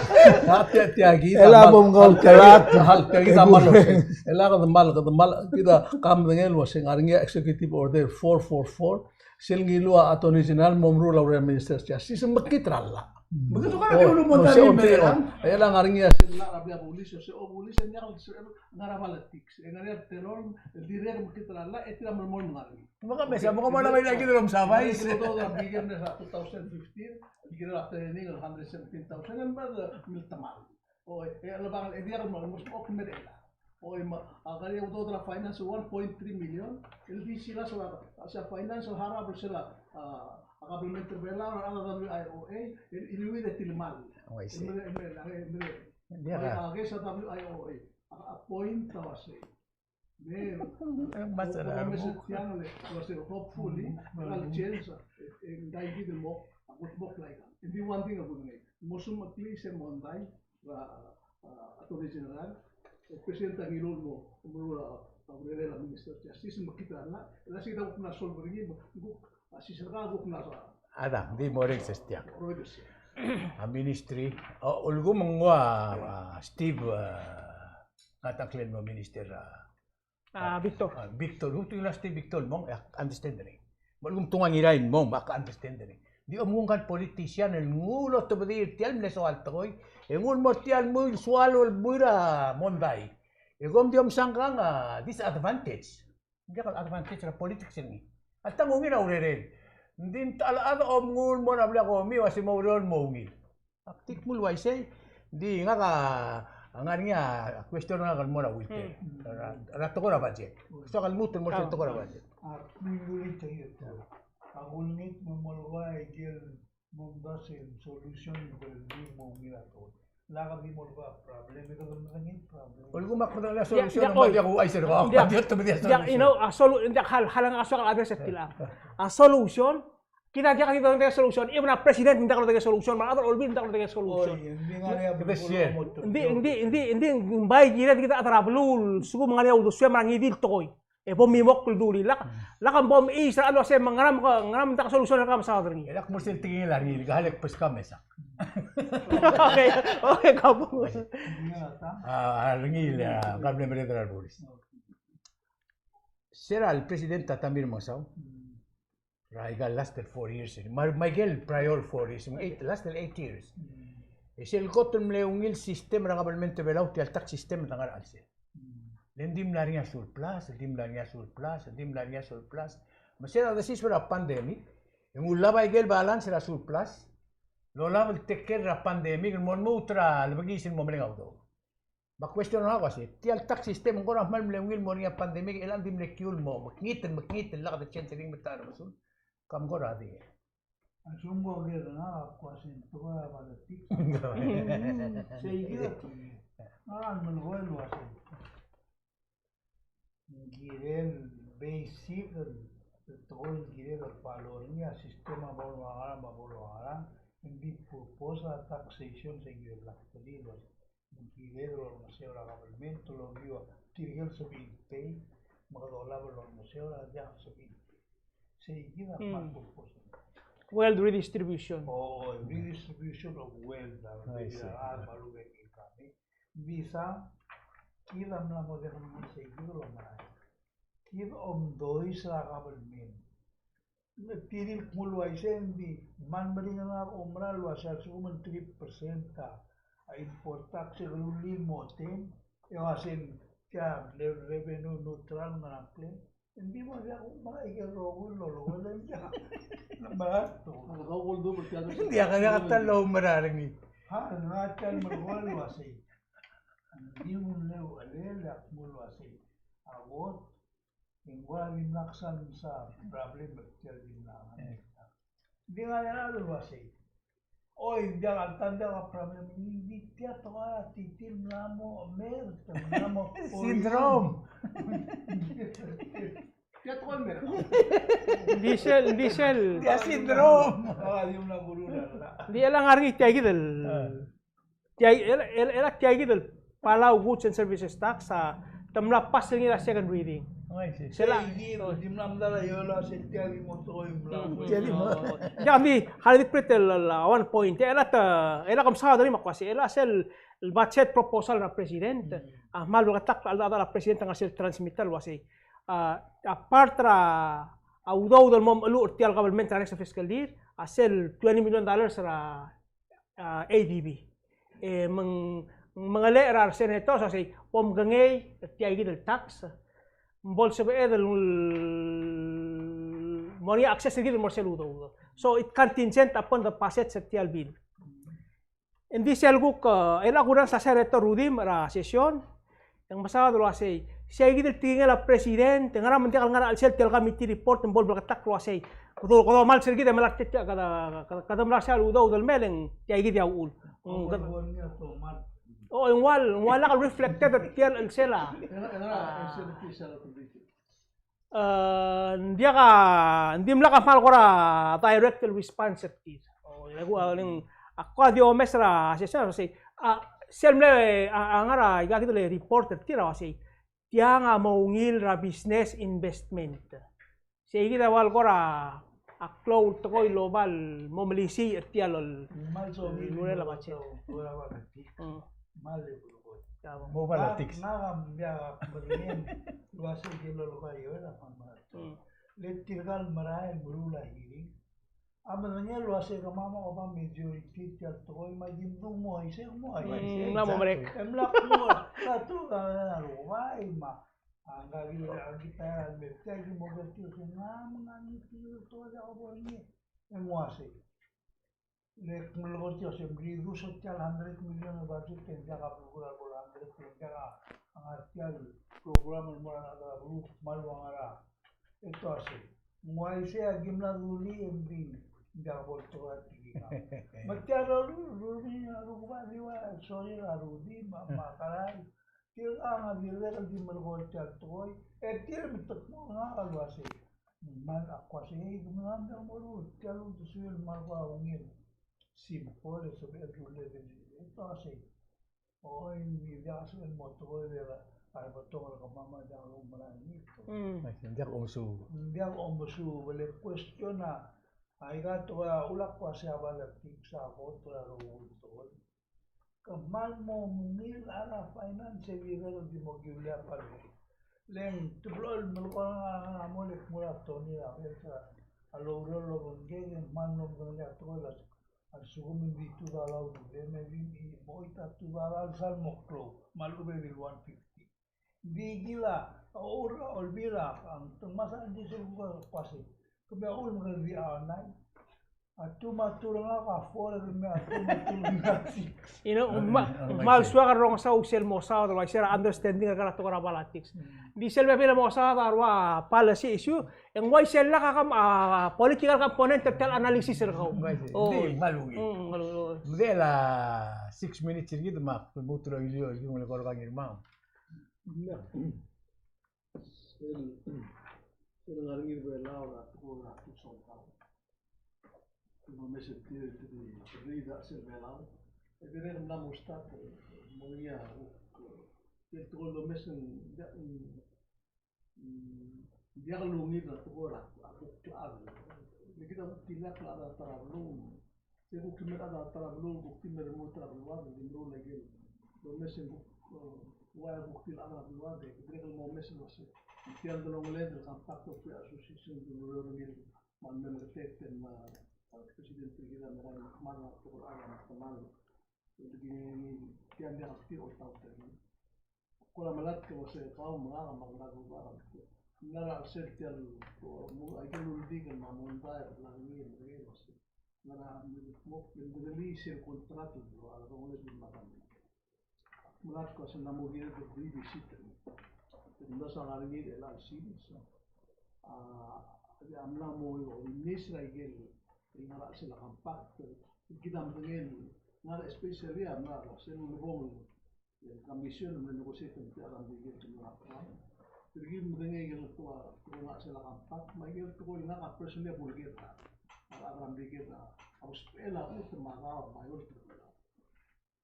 Ngak tia, tia kid a mal, hal, tia kid a mal, hal, tia kid a mal, hal, kede mal, kede mal, kid a kemedengei el uase ng ngar er ngii a Executive Order four four four, sel ngiluu a Attorney General el mo meruul a urerir a Minister of Justice, mekngit er a llach. Mekngit er a llach. E a ngar er ngii a sel llach er a blil a bulis, e se obulis e ng diak el sebechel ngar er a politics. E ngar er ngii a telolem el dirrek el mekngit er a llach, e tir a melemolem el ngar er ngii. Me ke mesa, me ke mo er a bai er a kid el omsabais. Kede udoud er a beginning er a two thousand fifteen, el kirel a training el hundred seventeen thousand, e ng mle temall. Oi, e a lebang, e diak el mo, mo, mo, me a, oi, me a, a kede udoud er a finance one point three million, el di silas a, a se a finance el harau er sel a, a, a government er a Belau, a, a W I O A, el, el iluid e tilemall. Oh, I see. E mle, e mle, e mle, e mle, a, a, a, a W I O A, a, a point a uasei. Me, me, me, tiang le, uasei, hopefully, me a change, e, e, ng dai kid el mo, a kuk mo klaikan. Ng di one thing a kudengei. Mo sumeklii se mondai, a, a, Attorney General, e President a ngiluu el mo, mo, a, a, urerir a Minister of Justice, me kid a llach, el ua se kid a kuk mla solve er ngii, me kuk, a, siseb er a kuk mla solve. A dang, di mo er ngii se tiang. Mo er ngii se. A ministry, a, ulekum ng ua, a, Steve, a, Ngataklel el mo minister, a, A, Victor. A, Victor, ulekum te ngiluu a Steve Victor el mong, e ak understand er ngii. Me ulekum te nguu a Ngirain el mong, me ak understand er ngii. Di omnguu ngka el politician el nguu el otebedii er tia el mle soal tekoi, e nguu el mo er tia el mui el soal el buil er a mondai. E kom di omsang ngkang a disadvantage. Ng diak el advantage er a politics er ngii. Alta ng ungil a urerel. Ng di ng ta el chad a omnguu el mo er a blil a komi, uase mo oureor el mo ungil. Ak di kmu el uaisei, di ngak a ngar er ngii a question er ngak el mo er a Wilter. Hmm. Er a, er a tekoi er a budget. Soak el lmuut el mo er sel tekoi er a budget. Ak, ak, ak, ak ulengit me molekoi a ikel momdasu el solution el di mo ungil a tekoi. Lak di molekoi a problem, e kede medengei a problem. Ulekum ak medengei a solution, me ng diak kuuchais er kau. Diak, diak, you know, a solu-, diak hal, hal ngak a soak el address er tiang. A solution, kid a diak di dodengei a solution, even a president ng diak lodengei a solution, me a other olbiil ng diak lodengei a solution. Oi, ng di ngar er ngii a, ng di, ng di, ng di, ng di, ng bai kired kid a chad er a beluu el lsekum ng ngar er ngii a uldesuem er a ngii di el tekoi. E bo mimokl el dulii, lak, lak bo mechais er a chad el uasei me ngera me, ngera me ng diak a solution er kau me saod er ngii. E lak mo er sel tekingel a ringil, ka lek beskau me sak. Okay, okay, ka bo. A, a ringil, a, ka mle merreder er a bulis. Se er a le President a Tommy Remengesau. Er a ika el last el four years, me a, me a ikel prior four years, me a eight, last el eight years. E sel kot el mle ungil system er a government er a Belau, tia el tax system el ngar er a chelsel. Le ng di mla er ngii a surplus, le ng di mla er ngii a surplus, le ng di mla er ngii a surplus. Me se er a desiseb er a pandemic, e ng ulab a ikel balance er a surplus, el olab el take care er a pandemic, el mo lmuut er a lebekiis el mo mereng a udoud. Me a question er ngak a uasei, tia el tax system ng kora kmal mle ungil el mo er ngii a pandemic, e le ng di mle kiu el mo mekngit el, mekngit el lak de change er ngii me ta er a mesul. Kam kora di. A lsekum ko ker er ngak a ko uasei ng tekoi er a politics. Sei kid a tekoi. Ngak a melekoi el uasei ng kirel basic el tekoi el kirel el follow er ngii a system a bo longerang, a bo longerang, ng di purpose a taxation se kirel lak el uasei ng kired el olengeseu er a government el okiu a tirke el sebechir el pay, me kede olab el olengeseu er a diak el sebechir el pay. Sei kid a kmal purpose. Wealth redistribution. Oh, redistribution of wealth, a, I see, a, a, me a lubek el kami. Bisa, kid a mla mo diak el mei sei kid el omerael. Kid a omdois er a government. Ng tir el kmo el uaisei, ng di, me ng meringel a oumera el uasei a lsekum ng three percent a import tax e ke rullii el mo ten, e uasei tia el revenue neutral el ngar er a ngklel. Ng di mo diak, me aike el rokui el lolekoi e ng diak. Ng mera el tekoi. Ng diak, diak a ta el oumera er ngii. Ha, ng diak a ta el merekong el uasei. Ng di ng uleuchelel e ak kmo el uasei, a kot, e ng kora dimlak sal mesa problem er tia el dimlak. Ng di ngar er ngii a uasei, oi, ng diak a ta, ng diak a problem, ng di tia tekoi a titil mla mo mer, te mla mo syndrome. Tia tekoi el mer. Ng di sel, ng di sel. Tia syndrome. A, di mla kurul a. Ng di el ngar er ngii tia kid el Tia, el, el, el, tia kid el Palau Goods and Services Tax a te mla pass er ngii er a second reading. Sel a, di mla medal a iola se tia di mo tekoi el mla. Tia di mo. Ia, me, hal di pret el, el, one point. El a te, el a kom saod er ngii me ak uasei, el a sel, el budget proposal er a president. A kmal bleketakl a cheldechedechal a president a ngar sel transmittal el uasei, a, a part er a, a udoud el mo mecheluch er tia el government er a next fiscal year, a sel twenty million dollars er a a, A D B. E, me ng, me ng mengelechel er a resenator el uasei, bo mkengei er tia kid el tax, me bo lsebeched el mo er ngii a access er kid el mo er sel udoud. So it contingent upon the passage er tia el bill. Ng di sel kuk, e, el a kurrenges a Senator Rudimch er a session, e ng mesaod el uasei, sei kid el tekingel a president, e ngera me ng diak el ngar er a chelsel tia el committee report, me bo lebleketakl el uasei, kede, kede mals er kid e melai er tia, kede, kede, kede mla er sel udoud el mei e ng tia kid a uchul. O, ng ua, ng ua lak el reflected er tia el chelsel a. E, ng diak a, ng dimlak a kmal kora direct el response er tir. O, e le kuk, a, ng, ak kora di omes er a session el uasei, a, sel mle, a, a ngar er a ika kid el report er tir a uasei, tiang a mo ungil er a business investment. Sei kid a ua el kora a klou el tekoi el oba el mo melisiich er tia el, el urerel a budget. Mo politics. Ngak a mle ak medengei el uasei kid el lolekoi a ioel a kmal. Le tirka el merael el meruul a hearing a medengei el uasei kemam a oba majority er tia el tekoi me a di mdu mo uaisei, mo uaisei. Ng mla mo merek. E mla kmo, ka tu ka a rubai me a, a, ngka kid a, a, kita el mei tia ki mo ker tir se ngak me ng ngar er ngii tia el tekoi el diak bo er ngii. E ng uasei, le kmo el kora tia se mreduce tia el hundred million el budget e ng diak a belkul a bo el hundred million, diak a ngar tia el program el mo er a rechad er a beluu, kmal ua ngar er a, e te uasei, ng uaisei a ki mla dulii e ng di, ng diak bo el tekoi a tekingam. Me tia el ru, ru, ru, ru, ru, ua, sorry, a Rudi, me a, me a Karai, tirka a ngar er a dirrek el di melekoi tia el tekoi, e tir me te kmo ngak el uasei. Kmal ak uasei, e kmal ng diak moruul, tia el uldesuel el kmal kora ungil. Simple, e sebechel el rullii, e te uasei. Oi, ng di diak sebechel el mo tekoi er a rebetong er kemam a diak loumerang er ngii. Mm. Ng diak omesuub. Ng diak omesuub, e le question a, aika tekoi a ulak uasei a politics a kot er a rokui el tekoi. Kmal mo ungil a rechad er a finance el kirel el di mo kiulii a palu. Le ng teblo el melekoi er ngak a mo le kmo er a Tony er a bek a loureor el obengkek e ng kmal mlo medengelii a tekoi el a lsekum ng di two dollar a ududem e di mo choit a two dollar el sal mo klou me a lechub e di le one fifty. Ng di kid a, a, Olbiil a, a, te ngmasech a di sel kuk a kuasei. Kemiu a uchul me ke di a nine. A two me a two er ngak a four, e kemiu a two me a two er ngak a six. You know, me, me a lsoak el rongesau sel mo saod el uaisei er a understanding er kau er a tekoi er a politics. Ng di sel bebil el mo saod a rua policy issue, e ng uaisei el lak a, a, political component er tia el analysis er kau. Ng di, me a lungil. Mm, me a lungil. Ng di a six minutes er kid me a lmuut el oilio el kingolekoi er kau Ngirmang. Sel, sel ngar er ngii er a Belau er a tekoi er a tuk soldau. Domes er tir el di, di, di, di sel Belau. E dirrek el mla mo start, mo er ngii a, sel tekoi el domes ng, ng, ng diak lungil a tekoi er a, a kuk klechad. Le kid a kuk tilak el chad er a ta er a beluu. Se kuk di mei a chad er a ta er a beluu, kuk di mei el mo er a ta er a beluad, di meruul a ikel domes e ng kuk, e, ua e kuk di el chad er a beluad, e dirrek el mo omes el uasei. Tia el delongeled el Compact of Free Association, di meruul a ikel me a mle meketek el, a, President er kid a mera el kmal a tekoi er a kmal. Tia el diak el tir a oltaut er ngii. Ak kora melatk el uasei kau me ngak me a Rubak a mla er a chelsel tia el, mo, aike el uldik me a mondai el bla ngii el merek el uasei ngera me mo, me mo medengelii sel contract el bla, a rongelel el bla. Ak melatk el uasei ng mla mo kired el revisit er ngii. Ng mla sa ngar er ngii er chelecha el series, a, a mla mo release er a ikel, el ngar er a chelsel a compact, el kid a medengei el ngar er a, especially a mla er a sel ulebongel el commission el mle negotiate er tia el Merikel el mla er a. Tirke el medengei el tekoi, tekoi el ngar er a chelsel a compact, me a ikel tekoi el ngak a personally a buleked er a, a Merikel a, a usbechel a chutem me a kau me a eolt er Belau.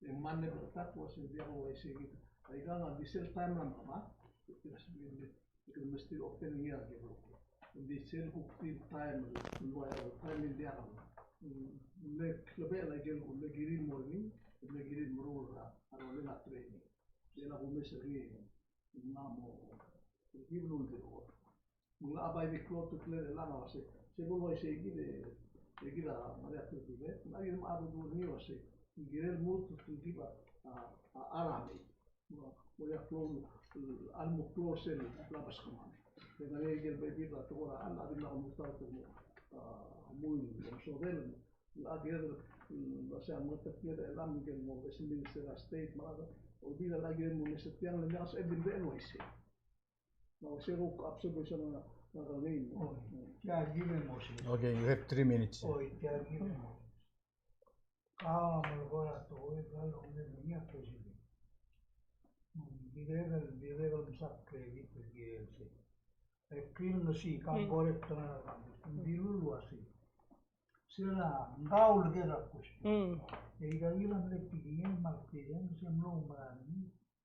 E ng mle betok el uasei ng diak el uaisei kid. Aikang a di sel taem er a mekemak, e kede mesti open er ngii a ikel rokui. Ng di sel kuk tir taem el, el ua el taem el diak el, mm, mle klebechel a ikel, mle kirir el mo er ngii, mle kirir el meruul er a rolel a training. Sel a kumes er ngii, ng mla mo, ng di beluu el di rokui. Me ng locha bai di klou a ultutelel er chelechang el uasei, se bo el uaisei kid e, e kid a ngar er a ultutelel, ng locha kid me a bo dmu er ngii el uasei, ng kirel lmuut el telkib a, a, a, a ramei. Mo, mo er a klou, a mo klou sel bla beskemam. E ng ngar er ngii a ikel bebil er a tekoi er a chad, a di mla ko mutaut el mo, a, mo er a omesodel, ng locha kired el, mm, uasei a mo telkib er chelechang me ng kirel mo, e sel Minister er a State, me a, Olbiil a locha kired el mo mesa tiang, le ng diak a sebechel el di uaisei. No, se kuk observation a, a, a, a, oh, tia el kirel mo se. Okay, you have three minutes. Oh, tia el kirel mo se. Kau a melekoi er a tekoi el kmal ungil er ngii a president. Mm, dirrek el, dirrek el msa credit el kirel se. E clear el uasei, kau a correct er a, ng dilu el uasei. Se er a, ng kau el kirel a question. Mm. E ikakid a mle tekingel me a clear el se mlo mera ngii.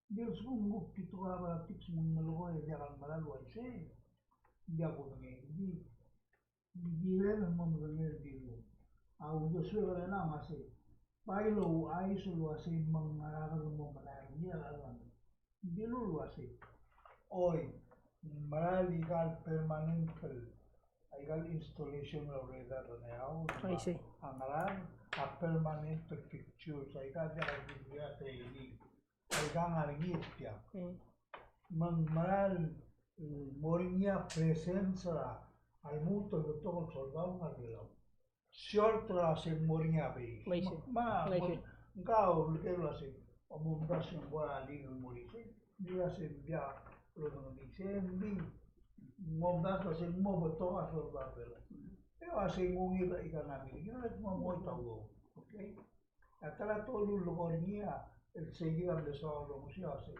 Ng di a lsekum ng kuk di tekoi er a politics me ng melekoi e diak el mera el uaisei. Ng diak kudengei. Ng di, ng di kirel el mo medengei el dilu. A uldesuek er chelechang a sei. Bai louchais el uasei me ng ngera el mo merael er ngii a rechad. Ng dilu el uasei. Oi, ng merael aika el permanent el, aika el installation el oureor er a Ngeaur. I see. A ngera, a permanent el fixtures, aika el diak el di a training. Aikang a ngar er ngii er tiang. Mm. Me ng mera el, mm, mo er ngii a presence er a, a lmuut el betok el soldau el ngar er a Belau. Short er a se ng mo er ngii a base. Bai se. Me, me, bai se. Ng kau el kirel el uasei, omdasu e ng kora league el mo er isei. Ng diak se ng diak lodengelii se, ng di, ng omdasu el uasei ng mo betok a soldau er a Belau. E uasei ng ungil er a economy. Ng kirel el mo mo taulou. Okay? A ta er a tolu el lekoi er ngii a, el sei kid a mle soal el omusiou a sei.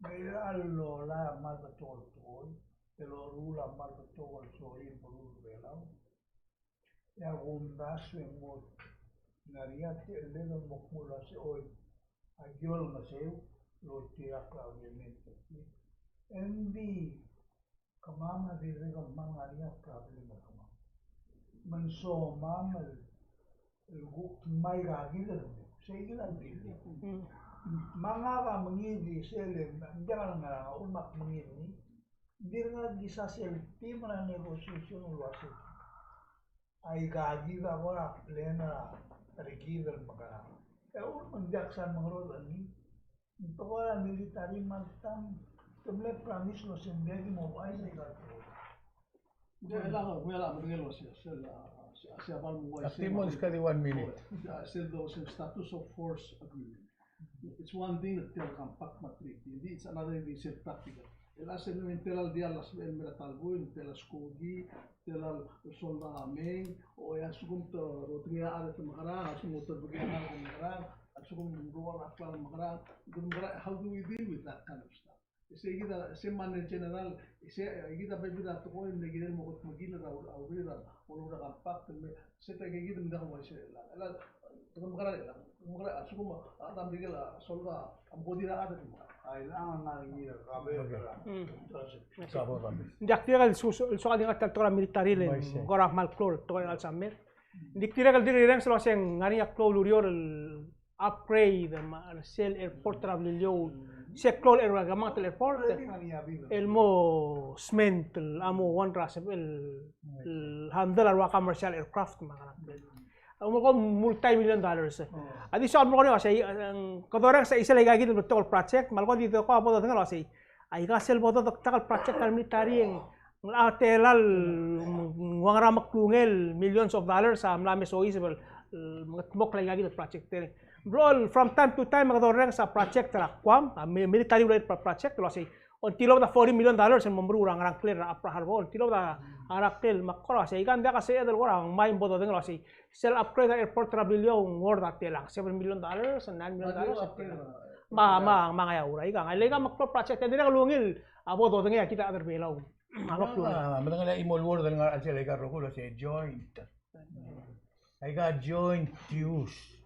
Me a lolai a kmal betok el tekoi, e loruul a kmal betok el sorir el meruul er a Belau. E a kumdasu e ng mo ngar er ngii a techellek el mo kmo el uasei oi, a ki olengeseu el oltirakl a agreement er tir. Ng di kemam a dirrek el kmal ngar er ngii a problem er kemam. Me ng somam el, el kuk ngmai aika kid el, sei kid a di. Mm. Me ngak a mengiil di sel, ng diak el ngerang, a uchul me ak mengiil er ngii. Ng dirkak di sa sel team er a negotiation el uasei aika kid a kora plan er kid el mekerang. E a uchul me ng diak sa mengerodech er ngii. Ng tekoi er a military me a tang, te mle promise el uasei ng diak ki mo ouchais aika el tekoi. Ng diak el, ng diak el medengei el uasei, sel, a, se, se a bal mo uaisei. Acting mo, it's got one minute. Sel, sel status of force agreement. It's one thing, tia el compact me a treaty. It's another thing, sel practical. El uasei ng tela el diall a sebechel el mei er a talbuil, tela skoki, tela el soldau a mei, o e a lsekum te rotengii a chad e te mekerang, a lsekum te bekii a chad e te mekerang, a lsekum ng ruul a klalo e te mekerang, te mekerang, how do we deal with that kind of stuff? Sei kid a, sei me a general, sei kid a bebil er a tekoi el mle kirel mo kot me kirel a ur-, a urerir a, a urerir a compact, me, sei tia kid me ng diak el uaisei el, el, te mekerang el, te mekerang, a lsekum a, a, ta me kirel a soldau a, a mo kot er a chad e te mekerang. A, el, a, ngar er ngii a, a, be, okay. Mm. Ng diak dirrek el su-, su-, el soak el di ngar tia el tekoi er a military le ng kora kmal klou el tekoi er a Alzheimer. Ng di dirrek el di rirenges el uasei ng ngar er ngii a klou el ureor el upgrade me a sel airport er a Beliliou. Se klou el airport, kemanget el airport, el mo sment, el mo one rush, el, el handle a rua commercial aircraft, me a ngerang. A umerkong multi-million dollars. A di soak el merkong el uasei, kede orrenges a chisel aika kid el betok el project, me a leko di deko a bo dodengei el uasei. Aika sel bo dodengei el project er a military e ng locha tela el ua ngera me klungel millions of dollars a mla me soiseb el, el mengetmokl aika kid el project er ngii. Bro, from time to time, kede orrenges a project er a Guam, a mi-, military related pro-, project, el uasei. Ng tilobed a forty million dollars el mo meruul er a ngerang klel er a Pearl Harbor, ng tilobed a ngerang klel, me a kora uasei, aika ng diak a sebeched el kora ngmai me bo dodengei el uasei. Sel upgrade er a airport er a Beliliou ng worth a telang, seven million dollars, nine million dollars. Me a, me a, me a ngai a ura, aika, aika me a klou el project, e ng dirrek el ungil a bo dodengei a kid a rechad er a Belau. A bo klungel. A, medengei a chimo el word el ngar er a chelsel aika el rokui el uasei joint. Aika joint use.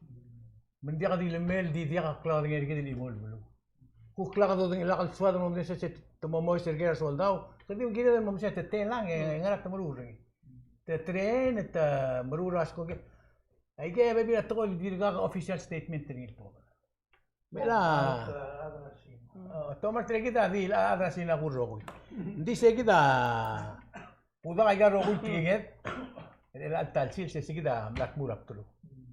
Me ng diak di lemei el di diak a klaodengei er kid el chimo el beluu. Kuk lak dodengei, lak el soad el mo mesa se te mo moes er kid a soldau. Kede di kired el mo mesa te telang e ngera te meruul er ngii. Te train, te meruul er a skoki. Aike a bebil a tekoi el dirkak a official statement er ngii el bo. Me a, a, tomart er kid a di, a, a chad er a Sina a kuk rokui. Ng di se kid a, kudak aika el rokui el tekinged er chelecha el ta el sils, se kid a mla tmuu er a bdeluk.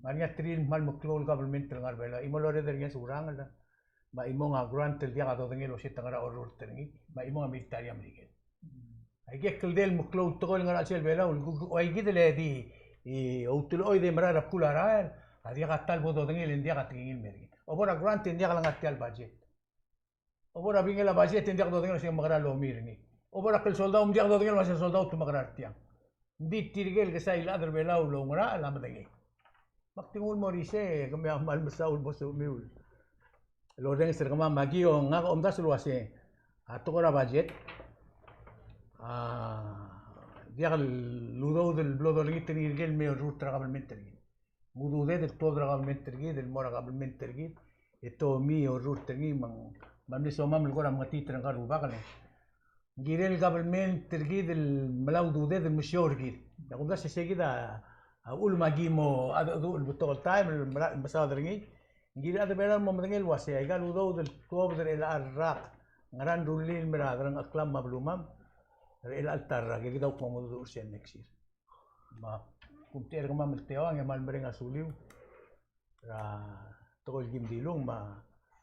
Ngar er ngii a three el kmal meklou el government el ngar er a Belau. Chimo el oreder er ngii a Surangel, me a chimong a grant el diak a dodengei el uasei te ngera orrurt er ngii, me a chimong a military a Merikel. Aike el kldei el meklou el tekoi el ngar er a chelsel Belau, el kuk, kuk, aikid el di, e, outelechoi e di merael er a bkul a rael, a diak a ta el bo dodengei e ng diak a tekingel el mer ngii. Obo er a grant e ng diak lengar tia el budget. Obo er a bingel a budget e ng diak dodengei el uasei ng mekera el omi er ngii. Obo er a klsoldau me ng diak dodengei el uasei a soldau te mekera er tiang. Ng di tirke el kesai el chad er Belau el oungerachel a medengei. Me ak di nguu el mo er isei, e kemiu a kmal mesaul el mo sumiu el orrenges er kemam. Aki, o ngak a omdasu el uasei, a tekoi er a budget a diak el udoud el blo dolengit er ngii el me orrurt er a kabelment er kid. Ng ududed el tuobed er a kabelment er kid el mo er a kabelment er kid, e te omi e orrurt er ngii, me ng, me ng mle somam el kora mengetiit er ngka el rubak el ng kirel kabelment er kid el mla ududed el mesiou er kid. Ng kumdasu e se kid a, a uchul me aki mo, a, a, a, a betok el taem el mera, mesaod er ngii. Ng kirel a chad er Belau el mo medengei el uasei aika el udoud el tuobed er chelecha el rak, ngera ng rullii el mera derengcheklam me a belumam er chelecha el ta el rak, e kid a kuk mo mengedecheduch er sel next year. Me ak omtechei er kemam el teuang e kmal mereng a suliu er a tekoi el kim dilung, me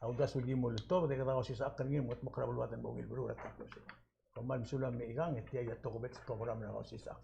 a uldasu el kim ultobed, e kede osisechakl er ngii el mo kldmokl er a beluad el mo ungil beluu er a ta el klosel. Kom kmal mesulang me ikang, e tia a tokubets el program er a osisechakl.